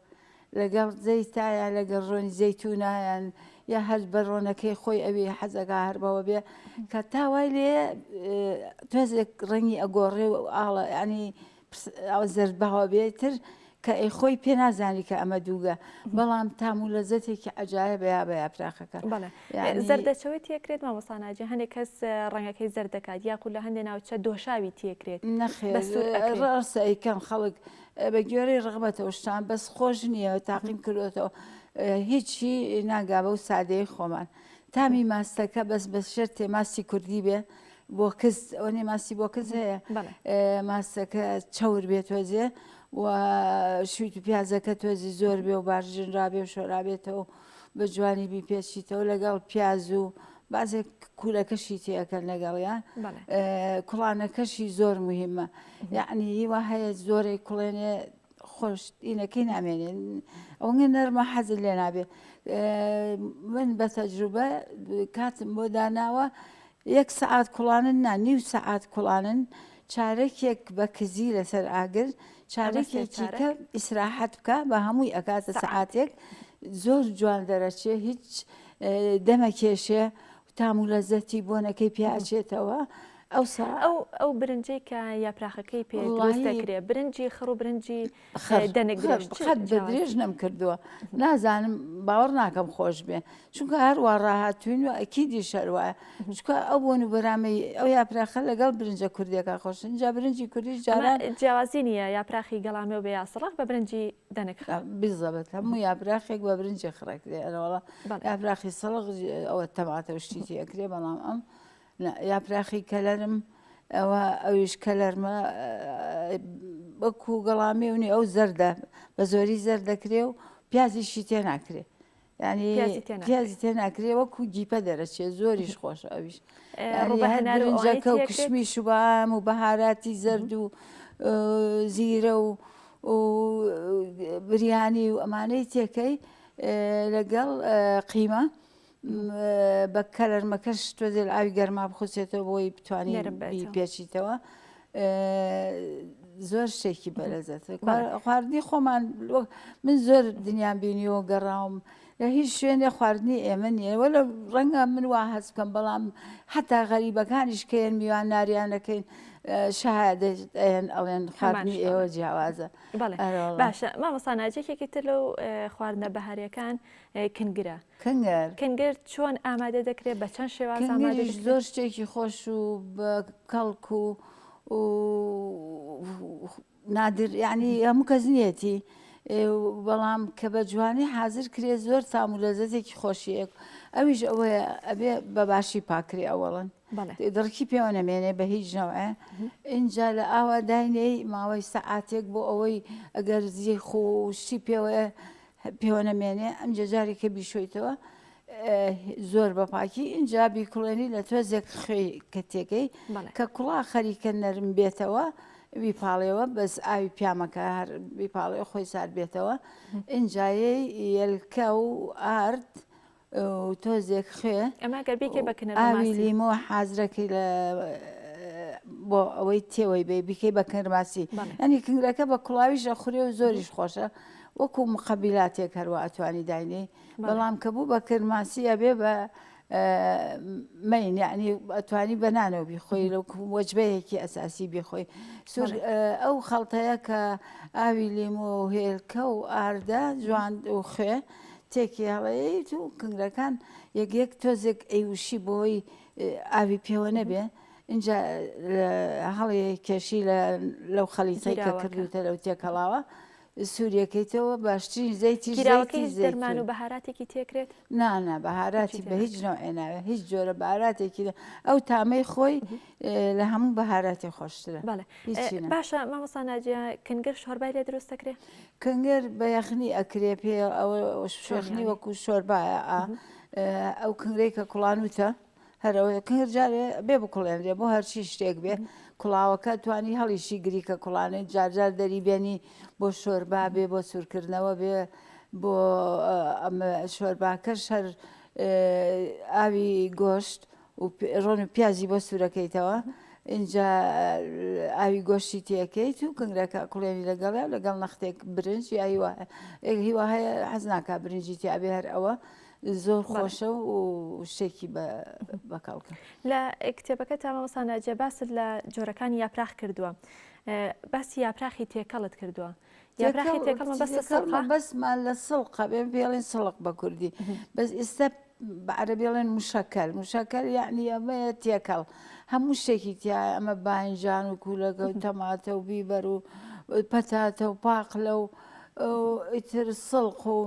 لەگەڵ زەیتایە لەگەڵ ڕۆنی زەیتونایان یا هەر بە ڕۆنەکەی خۆی ئەوی حەزەکە هەر بەوە بێ کە تا وای لێ تۆزێک ڕەنگی ئەگۆڕێ و ئاڵە ینی ئەوە زەرد باوە بێ تر کە ئەی خۆی پێ نازانی کە ئەمە دووگە بەڵام تام و لەزەتێکی عەجایە بە یا بە یاپراخەکە بەڵێ زەردەچەوەی تێکرێت مامۆستا ناجی هەندێک کەس ڕەنگەکەی زەرد دەکات یاخود لە هەندێک ناوچە دۆشاوی تێکرێت نەخێر ڕاستە ئەیکەن خەڵک بە گوێرەی ڕغبەتەوە شتان بەس خۆش نییە تاقیم کردوێتەوە هیچی ناگا بەو سادەی خۆمان تامی ماستەکە بەس بە شەرتێ ماستی کوردی بێ بۆکس ئەوەنێ ماسی بۆکس هەیە ماستەکە چەور بێت تۆزێ و شویت و پیازەکە تۆزی زۆر بێ و باش ژنرابێ و شۆرابێتەوە بە جوانی بیپێچیتەوە لەگەڵ پیاز و بازێک کوولەکەشی تێەکەن لەگەڵیان کوڵانەکەشی زۆر مهمە یعنی هیوا هەیە زۆرێک کوڵێنێ خۆش ئینەکەی نامێنێ ئەوەنگە نەرمە حەزت لێ نابێ من بە تەجروبە کاتم بۆ داناوە یەک سەعات کوڵانن نا نیو سەعات کوڵانن چارەکێک بە کزی لەسەر ئاگر چارەکێکی کە ئیسراحەت بکە بە هەمووی ئەکاتە سەعاتێک زۆر جوان دەرەچێ هیچ دەمەکێشێ تام و لەزەتی بۆنەکەی پیاچێتەوە ئەوسا ئەو ئەو برنجەی کە یاپراخەکەی پێ دروست دەکرێ برنجی خڕ و برنجی خڕ دەنک خڕ درێژ چ قەت بە جیاوازی؟ درێژ نەمکردووە نازانم باوەڕ ناکەم خۆش بێ چونکە هەر وا ڕاهاتووین و ئەکیدیش هەر وایە چونکە ئەو بۆن و بەرامەی ئەو یاپراخە لەگەڵ برنجە کوردیەکە خۆشن ئینجا برنجی کوردیش ئەمە جاران جیاوازی نییە یاپراخی گەڵامێ و بێ یاسڵەق بە برنجی دەنک خڕ بیزەبت هەموو یاپراخێک بە برنجی خڕەکرێ ئەرەوەڵا بەڵێ یاپراخی سەڵق ئەوە تەماتە و شتی تێ ئەکرێ بەڵام ئەم نا یاپراخی کەلەرم ئەوە ئەویش کەلەرمە وەکو گەڵامی و نی ئەو زەردە بە زۆری زەرد دەکرێ و پیازیشی تێ ناکرێ ینی پیازی تێ ناکرێ. پیازی تێ ناکرێ وەکو گیپە دەرەچێ زۆریش خۆشە ئەویش یعنی ڕووبە هەر هەنار و ئەوانەی برنجەکە و تێکرێت کشمیش و بام و بەهاراتی زەرد و زیرە و و بریانی و ئەمانەی تێکەی لەگەڵ قیمە بە کەلەرمەکەش تۆزێ لە ئاوی گەرما بخوسێتەوە بۆی بتانی بیپێچیتەوە زۆر شتێکی بەلەزەت خواردنی خۆمان من زۆر دنیام بینیەوە گەڕاوم لە هیچ شوێنێ خواردنی ئێمە نییە وە لە ڕەنگە من وا هەست بکەم بەڵام حتا غەریبەکانیش کەێن میوان ناریانەکەین شەهادەیەن ئەڵێن خواردنی ئێوە جیاوازە باشە مامۆستا ناجێکێکی تر لەو خواردنە بەهاریەکان کنگرە. کنگر. کنگر چۆن ئامادە دەکرێت بە چەند شێواز ئامادە کنگریش دەکرێت؟ زۆر شتێکی خۆش و بە کەڵک و و نادر یعنی هەموو کەس نیەتی بەڵام کە بە جوانی حازر کرێ زۆر تام و لەزەتێکی خۆشیە ئەویش ئەوەیە ئەبێ بە باشی پاکرێ ئەوەڵەن بەڵێ. دڕکی پێوە نەمێنێ بە هیچ نەوعێ ئینجا لە ئاوا داینێی ماوەی سەعاتێک بۆ ئەوەی ئەگەر زیخ و شتی پێوەیە پێوە نەمێنێ ئەمجا جارێکە بیشۆیتەوە زۆر بە پاکی ئینجا بیکوڵێنی لە تۆزێک خوێی کە تێکەی کە کوڵا خەریکە نەرم بێتەوە بیپاڵێەوە بەس ئاوی پیامەکە هەر بیپاڵێ خۆی سارد بێتەوە ئینجایەی یەلکە و ئارد و تۆزێک خوێ ئەمە گەر بیکەی بە کنەر ئاوی لیمۆ حازرەکەی لە بۆ ئەوەی تێوەی بێ بیکەی بە کنرماسی ئەنی کنگرەکە بە کوڵاویش ئەخورێ و زۆریش خۆشە وەکو مقەبیلاتێک هەروە ئەتوانی داینێی بەڵام کە بوو بە کرماسی ئەبێ بە مەین یعنی ئەتوانی بە نانەوە بیخۆی لەو وەجبەیەکی ئەساسی بیخۆی سوور ئەو خەڵتەیە کە ئاوی لیمۆ و هێلکە و ئاردە جوان و خوێ تێکی هەڵەیەیت و کنگرەکان یەک یەک تۆزێک ئەیوشی بۆی ئاوی پێوە نەبێ اینجا هەڵێ کێشی لەو خەلیتەی کە کردوتە لەو تێکەڵاوە سوریەکەیتەوە باشترین زەیتیش گیراوەکەی زەیتی هیچ دەرمان زەیتون و بەهاراتێکی تێکرێت؟ نا نا بەهاراتی هیچی بە هیچ تێناکرێت. نەوعێ ناوێ هیچ جۆرە بەهاراتێکی نە ئەو تامەی خۆی لە هەموو بەهاراتێ خۆشترە بەڵێ هیچی نا. باشە مامۆستا ناجیە کنگر شۆربای لێ دروست دەکرێ؟ کنگر بە یەخنی ئەکرێ پێ ئەوە چۆن یەخنی یانی؟ وەکوو شۆربایە ئا ئەو کنگرەی کە کوڵانووتە هەر ئەوەیە کنگر جارێ بێ بکوڵێنرێ بۆ هەرچی شتێک بێ کوڵاوەکە توانی هەڵیشی گری کە کوڵانێ جارجار دەری بێنی بۆ شۆربا بێ بۆ سوورکردنەوە بێ بۆ ئەمە شۆرباکەش هەر. ئاوی گۆشت و ڕۆن و پیازی بۆ سوورەکەیتەوە ئینجا ئاوی گۆشتی تێکەیت و کنگرەکە کوڵێنی لەگەڵە لەگەڵ نەختێک برنج یا هیوا هیوا هەیە حەز ناکا برنجی تیابێ هەر ئەوە زۆر خۆشە و شتێکی بەکەڵکە. لە کتێبەکە تا مامۆستا ناجیە باست لە جۆرەکانی یاپراخ کردووە باسی یاپراخی تێکەڵت کردووە یاپراخی تێکەڵ مەبەستە سڵقە؟ مەبەستمان لە سڵقە بێ پێڵێن سڵق بە کوردی بەس ئێستا بە عەرەبی ئەڵێن مشەکەل مشەکەل یعنی ئەمەیە تێکەڵ هەموو شتێکی تیایە ئەمە باینجان و کوولەکە و تەماتە و بیبەر و پەتاتە و پاقلە و ئیتر سڵق و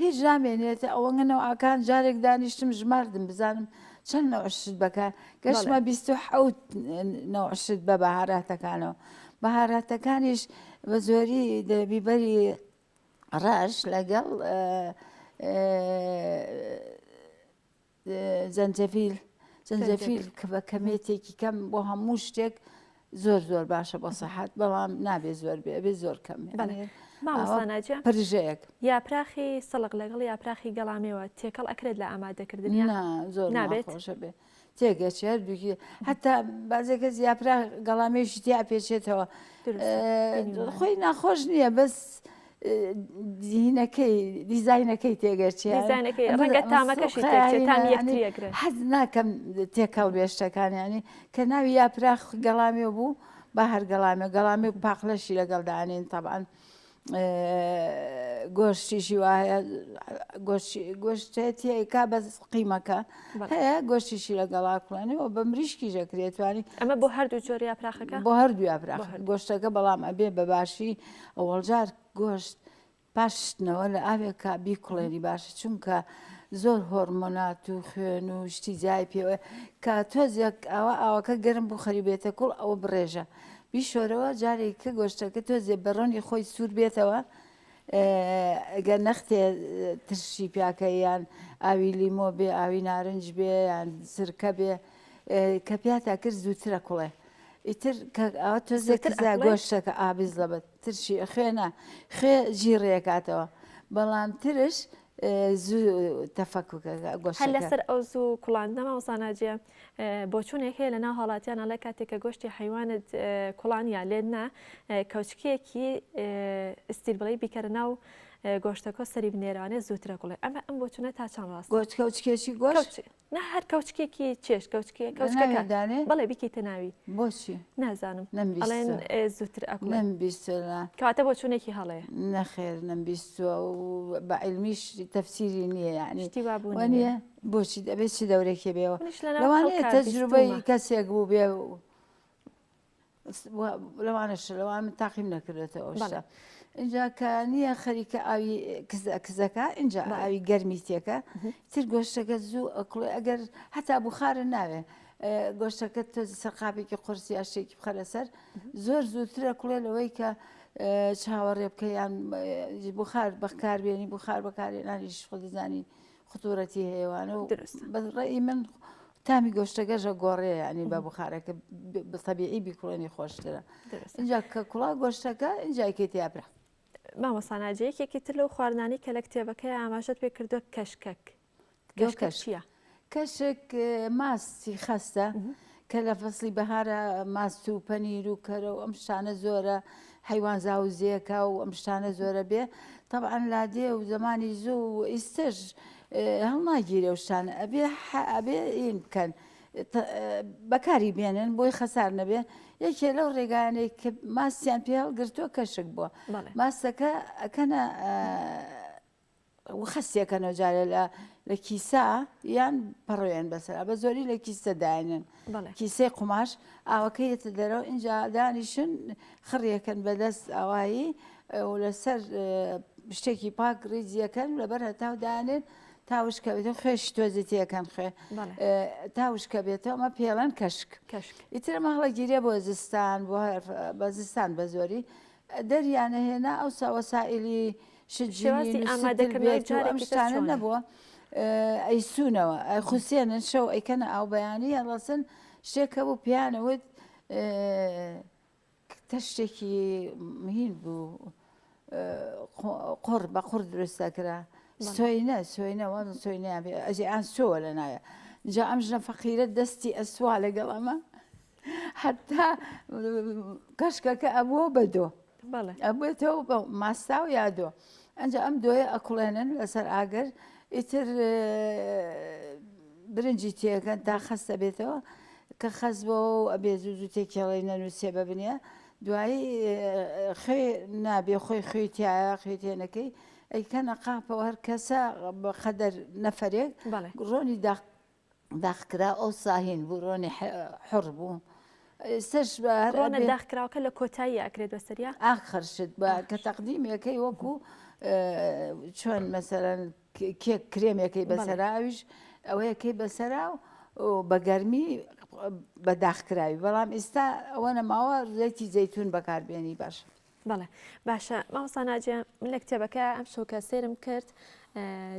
هیچ نامێنێت ئەوەنگە نەوعەکان جارێک دانیشتم ژماردم بزانم چەند نەوع شت بەکار گەشتمە 27 نەوع شت بە بەهاراتەکانەوە بەهاراتەکانیش بە زۆری بیبەری ڕەش لەگەڵ زەنجەفیل زەنجەفیل کە بە کەمێتێکی کەم بۆ هەموو شتێک زۆر زۆر باشە بۆ سەحات بەڵام نابێ زۆر بێ ئەبێ زۆر کەم پرژەیەک یاپراخی سەڵق لەگەڵ یاپراخی گەڵامێوە تێکەڵ ئەکرێت لە ئامادەکردنی زۆر نابێت خۆشە بێ تێگەچێ هەردووکی هەتا بازێ کەس یاپرا گەڵامێشی تیا پێچێتەوە خۆی ناخۆش نییە بەس دینەکەی دیزینەکەی تێگەچێ ڕەنگە تامەکەشی حەز ناکەم تێکەڵ بێشتەکان ینی کە ناوی یاپراخ گەڵامێ بوو بە هەر گەڵامێ گەڵامێ و پاقلەشی لەگەڵ دانین تەبان گۆشتیشی وا هەیە گۆشتێتی ئەیکا بە قیمەکە هەیە گۆشتیشی لەگەڵا کوڵێنی و بە مریشکی ژەکرێت توانی ئەمە بۆ هەردوو جۆر یاپراخەکە بۆ هەردوو یاپراخ گۆشتەکە بەڵام ئەبێ بە باشی ئەوەڵجار گۆشت پاش شتنەوە لە ئاوێکا بیکوڵێنی باشە چونکە زۆر هۆرمۆنات و خوێن و شتی جای پێوە کە تۆزێک ئاوا ئاوەکە گەرم بوو خەریبێتە کوڵ ئەوە بڕێژە بیشۆرەوە جارێک کە گۆشتەکە تۆزێ بە ڕۆنی خۆی سوور بێتەوە گەر نەختێ ترشی پیاکە یان ئاوی لیمۆ بێ ئاوی نارنج بێ یان سرکە بێ کە پیاتا کرد زووترە کوڵێ ئیتر کە ئەوە تۆزێ کزا گۆشتەکە ئابیز لەبەت ترشی خوێنە خوێ جیڕێکاتەوە بەڵام ترش زوو تەفەکوکەکە گۆشتەکە. هەر لەسەر ئەو زوو کوڵاندنە مامۆستا ناجیە بۆچوونێک هەیە لەناو هاوڵاتیان ئەڵێ کاتێک کە گۆشتی حەیوانت کوڵان یا لێت نا کەوچکێکی ئیستیل بڵێی بیکەرە ناو گۆشتەکە سەری بنێرانێ زووترە کوڵێ ئەمە ئەم بۆچوونە تا چەند ڕاستە؟ گۆشت کەوچکێکی گۆشت؟ نا هەر کەوچکێکی چێشت کەوچکێ کەوچکەکە دانێ بەڵێ بیکەیتە ناوی بۆچی نازانم نەمبیستوە ئەڵێن زووتر ئەکوڵێ نەمبیستوە نا کەواتە بۆچوونێکی هەڵەیە نەخێر نەمبیستوە و بە عیلمیش تەفسیری نییە یعنی شتی وا بوونی وە نییە نییە بۆچی دەبێت چ دەورێکی بێەوە منیش لەناو لەوانەیە خەڵکا تەجروبەی بیستوومە کەسێک بوو بێ لەوانەشە لەوان من تاقیم نەکردێتەوە ئەو شتە اینجا کە نییە خەریکە ئاوی کزەکە اینجا ئاوی گەرمی تێکە تر گۆشتەکە زوو ئەکڵێ ئەگەر هەتا بخارە ناوێ گۆشتەکە تۆزی سەر قاپێکی قورسی یا شتێکی بخەرە سەر زۆر زووترە کوڵێ لەوەی کە چاوەڕێ بکە یان بخار بەکاربێنی بخار بەکارێنانیش خۆ دەزانی خطورەتی هەیە وانە و دروستە. بە ڕەئی من تامی گۆشتەکەش ئەگۆڕێ یانی بە بخارەکە بە تەبیعی بیکوڵێنی خۆشترە دروستە. ئینجا کە کوڵا گۆشتەکە ئینجا ئەیکەیتە یاپرا. مامۆستا ناجیە یەکێکی تر لەو خواردنانەی کە لە کتێبەکەیا ئاماژەت پێ کردووە کەشکەک دۆ کەشکەک کەشک چییە؟ کەشک ماستی خەستە کە لە فەسڵی بەهارە ماست و پەنیر و کەرە و ئەم شتانە زۆرە حەیوان زاوزێکە و ئەم شتانە زۆرە بێ تەبعەن لادێ و زەمانی زوو و ئیستەش هەڵناگیرێ و شتانە ئەبێ ئەبێ ئین بکەن بەکاری بێنن بۆی خەسار نەبێ یەکێ لەو ڕێگانەی کە ماستیان پێ هەڵگرتووە کەشک بووە ماستەکە ئەکەنە خەستیەکەنەوە جارێ لە لە کیسە یان پەڕۆیان بەسەرا بە زۆری لە کیسە داینن کیسەی قوماش ئاوەکە یەتە دەرەوە اینجا دانیشن خڕیەکەن بەدەست ئاوایی و لەسەر شتێکی پاک ڕیزیەکەن لەبەر هەتاو دانێن تا وشکە بێتەوە خوێش تۆزی تێکەن خوێ تا وشکە بێتەوە ئەمە پێڵەن کەشک ئیتر ئەمە هەڵەگیرێ بۆ زستان بۆ بە زستان بە زۆری دەریانەهێنا ئەوسا وەسائیلی شت شێوازی ژنین و ستر ئامادەکردنەوەی بێت و ئەم جارێکی تر شتانە چۆنە؟ نەبووە ئەیسوونەوە ئەیخوسێنن شەو ئەیکەنە ئاو بەیانی هەڵەسن شتێک هەبوو پێیان وت تەشتێکی مهین بوو قوڕ بە قوڕ دروست دەکرا. سۆینە سۆینە وان سۆینەیان پێ ئەجێ ئان سۆوە لە ناوێ جا ئەم ژنە فەقیرە دەستی ئەسوا لەگەڵ ئەمە حتا کەشکەکە ئەبووە بە دۆ ئەبێتەوە بە ماستاو یا دۆ ئەنجا ئەم دۆیە ئەکوڵێنن لەسەر ئاگر ئیتر برنجی تێکەن تا خەستە بێتەوە کە خەست بۆ و ئەبێ زوو زوو تێکێڵی نەنووسێ بە بنیە دوایی خوێ نابێ خۆی خوێی تایە خوێ تێنەکەی ئەیکەنە قاپەوە هەر کەسە بە قەدەر نەفەرێک ڕۆنی داخ داخکرا ئەو ساهین بوو ڕۆنی حڕ بوو ئێستاش ڕۆنە داخکراوەکە لە کۆتایی ئەکرێت بەسەریا ئاخرشت بە کە تەقدیمەکەی وەکو چۆن مەسەرەن کێک کرێمێکەی بەسەرا ئەویش ئەوەیەکەی بەسەرا و بە گەرمی بە داخکراوی بەڵام ئێستا ئەوە نەماوە زەیتی زەیتون بەکاربێنی باش بەڵێ باشە مامۆستا ناجیە من لە کتێبەکە ئەم شەو کە سێرم کرد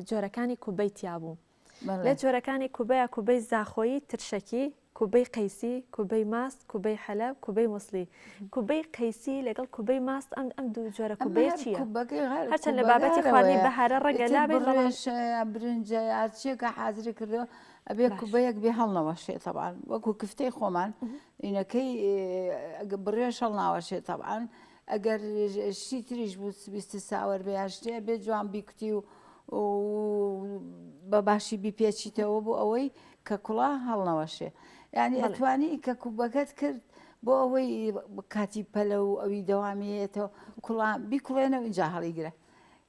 جۆرەکانی کوبەی تیا بوو لە جۆرەکانی کوبەیە کوبەی زاخۆیی ترشەکی کوبەی قەیسی کوبەی ماست کوبەی حەلەب کوبەی موسڵی کوبەی قەیسی لەگەڵ کوبەی ماست ئەم ئەم دوو جۆرە کوبەیە چییە هەرچەند لە بابەتی خواردنی بەهارە ڕەنگە لابێت بەڵام برنجە هەرچیەکە حازری کردەوە ئەبێ کوبەیەک بێ هەڵنەوەشێ تەبان وەکو کفتەی خۆمان ئینەکەی بڕێش هەڵناوەشێ تەبان ئەگەر شتی تریش بوو ویستی ساوەر بێ یان شتێ بێ جوان بیکوتی و بە باشی بیپێچیتەوە بۆ ئەوەی کە کوڵا هەڵنەوەشێ یعنی ئەتوانی کە کوبەکەت کرد بۆ ئەوەی کاتی پەلە و ئەوی دەوامیەتەوە کوڵان بیکوڵێنە و اینجا هەڵیگرە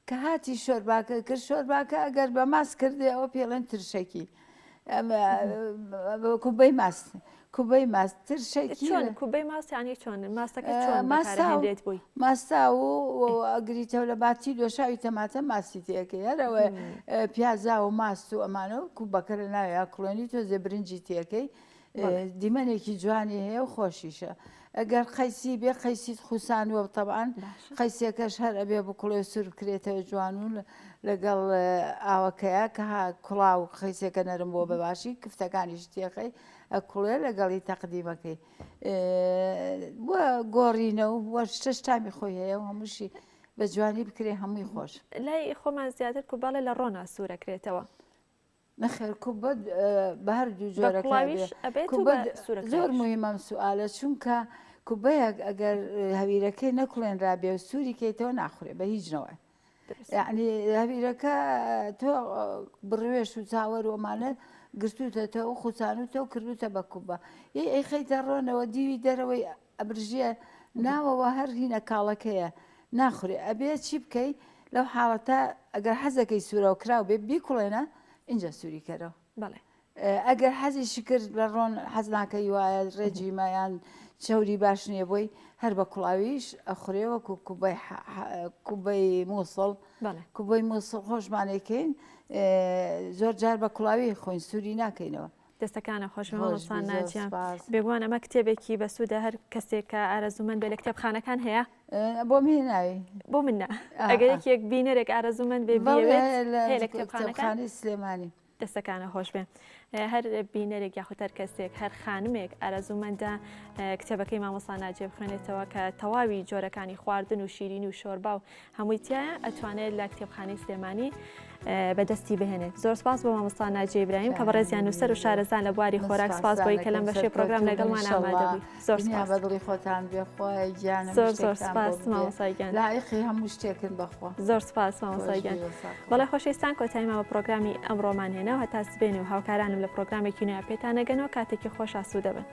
کە هاتی شۆرباکە کرد شۆرباکە ئەگەر بە ماست کردێ ئەوە پێڵێن ترشەکی کوبەی ماست کوبەی ماست ترشەکی چۆن کوبەی ماست یانی چۆن ماستەکە چۆن بەکارهێنرێت بۆی ماستا و ئەگریتەوە لە باتی دۆشاوی تەماتە ماستی تێکەی هەرەوە پیازا و ماست و ئەمانە و کوبەکە لە ناویا کڵێنی تۆزێ برنجی تێکەی دیمەنێکی جوانی هەیە و خۆشیشە ئەگەر قەیسی بێ قەیسیت خوسانوە تەبعەن قەیسەکەش هەر ئەبێ بکوڵێ و سوور بکرێتەوە جوان و لەگەڵ ئاوەکەیە کە ها کوڵا و قەیسەکە نەرم بۆ بە باشی کفتەکانیش تێخەی ئەکوڵێ لەگەڵی تەقدیمەکەی وە گۆڕینە و وە شتەش تامی خۆی هەیە و هەمووشی بە جوانی بکرێ هەمووی خۆش. لای خۆمان زیاتر کوبەڵێ لە ڕۆنا سوورەکرێتەوە. نەخێر کوبە بە هەردوو جۆرەکە ئەبێت کوبە زۆر مهمە ئەم سوالە چونکە کوبەیەک ئەگەر هەویرەکەی نەکوڵێنرابێ و سووری کەیتەوە ناخورێ بە هیچ نەوە یعنی هەویرەکە تۆ بڕوێش و چاوەر و ئەمانە گرتوتەتەوە و خوسانوتە و کردوتە بە کوبە ی ئەیخەیتە ڕۆنەوە دیوی دەرەوەی ئەبرژێ ناوەوە هەر هینە کاڵەکەیە ناخورێ ئەبێ چی بکەی لەو حاڵەتە ئەگەر حەزەکەی سوورەوە کراو بێ بیکوڵێنە ئینجا سووری کەرەوە بەڵێ ئەگەر حەزیشی کرد لە ڕۆن حەز ناکەی وایە ڕێجیمە یان چەوری باش نییە بۆی هەر بە کوڵاویش ئەخورێ وەکو کوبەی کوبەی مووسڵ کوبەی مووسڵ خۆشمانێکین زۆر جار بە کوڵاوی خۆین سووری ناکەینەوە. دەستەکانە خۆش بێ مامۆستا ناجیە بێگومان ئەمە کتێبێکی بەسوودە هەر کەسێک کە ئارەزوومەند بێ لە کتێبخانەکان هەیە بۆم هێناوی بۆ من نا ئەگەر یەکێک بینەرێک ئارەزوومەند بێ بیەوێت هەیە لە کتێبخانەکانی سلێمانی دەستەکانە خۆش بێ هەر بینەرێک یاخود هەر کەسێک هەر خانمێک ئارەزوومەندە کتێبەکەی مامۆستا ناجێ بخوێنێتەوە کە تەواوی جۆرەکانی خواردن و شیرینی و شۆربا و هەمووی تایە ئەتوانێت لە کتێبخانەی سلێمانی بەدەستی بهێنێت زۆر سپاس بۆ مامۆستا ناجیە ئیبراهیم کە بەڕێزیان نووسەر و شارەزان لە بواری خۆراک سپاس بۆی کە لەم بەشەی پرۆگرام لەگەڵمان ئامادە بووی زۆر سپاس بەدڵی خۆتان بێ خوایە گیانم زۆر زۆر سپاس مامۆستا گیان لایقی هەموو شتێکن بەخوا زۆر سپاس مامۆستا گیان بەڵێ خۆشەویستان کۆتاییمان بە پرۆگرامی ئەمڕۆمان هێنا و هەتا سبەینێ و هاوکارانم لە پرۆگرامێکی نوێ پێتان ئەگەنەوە کاتێکی خۆش ئاسوودە بن.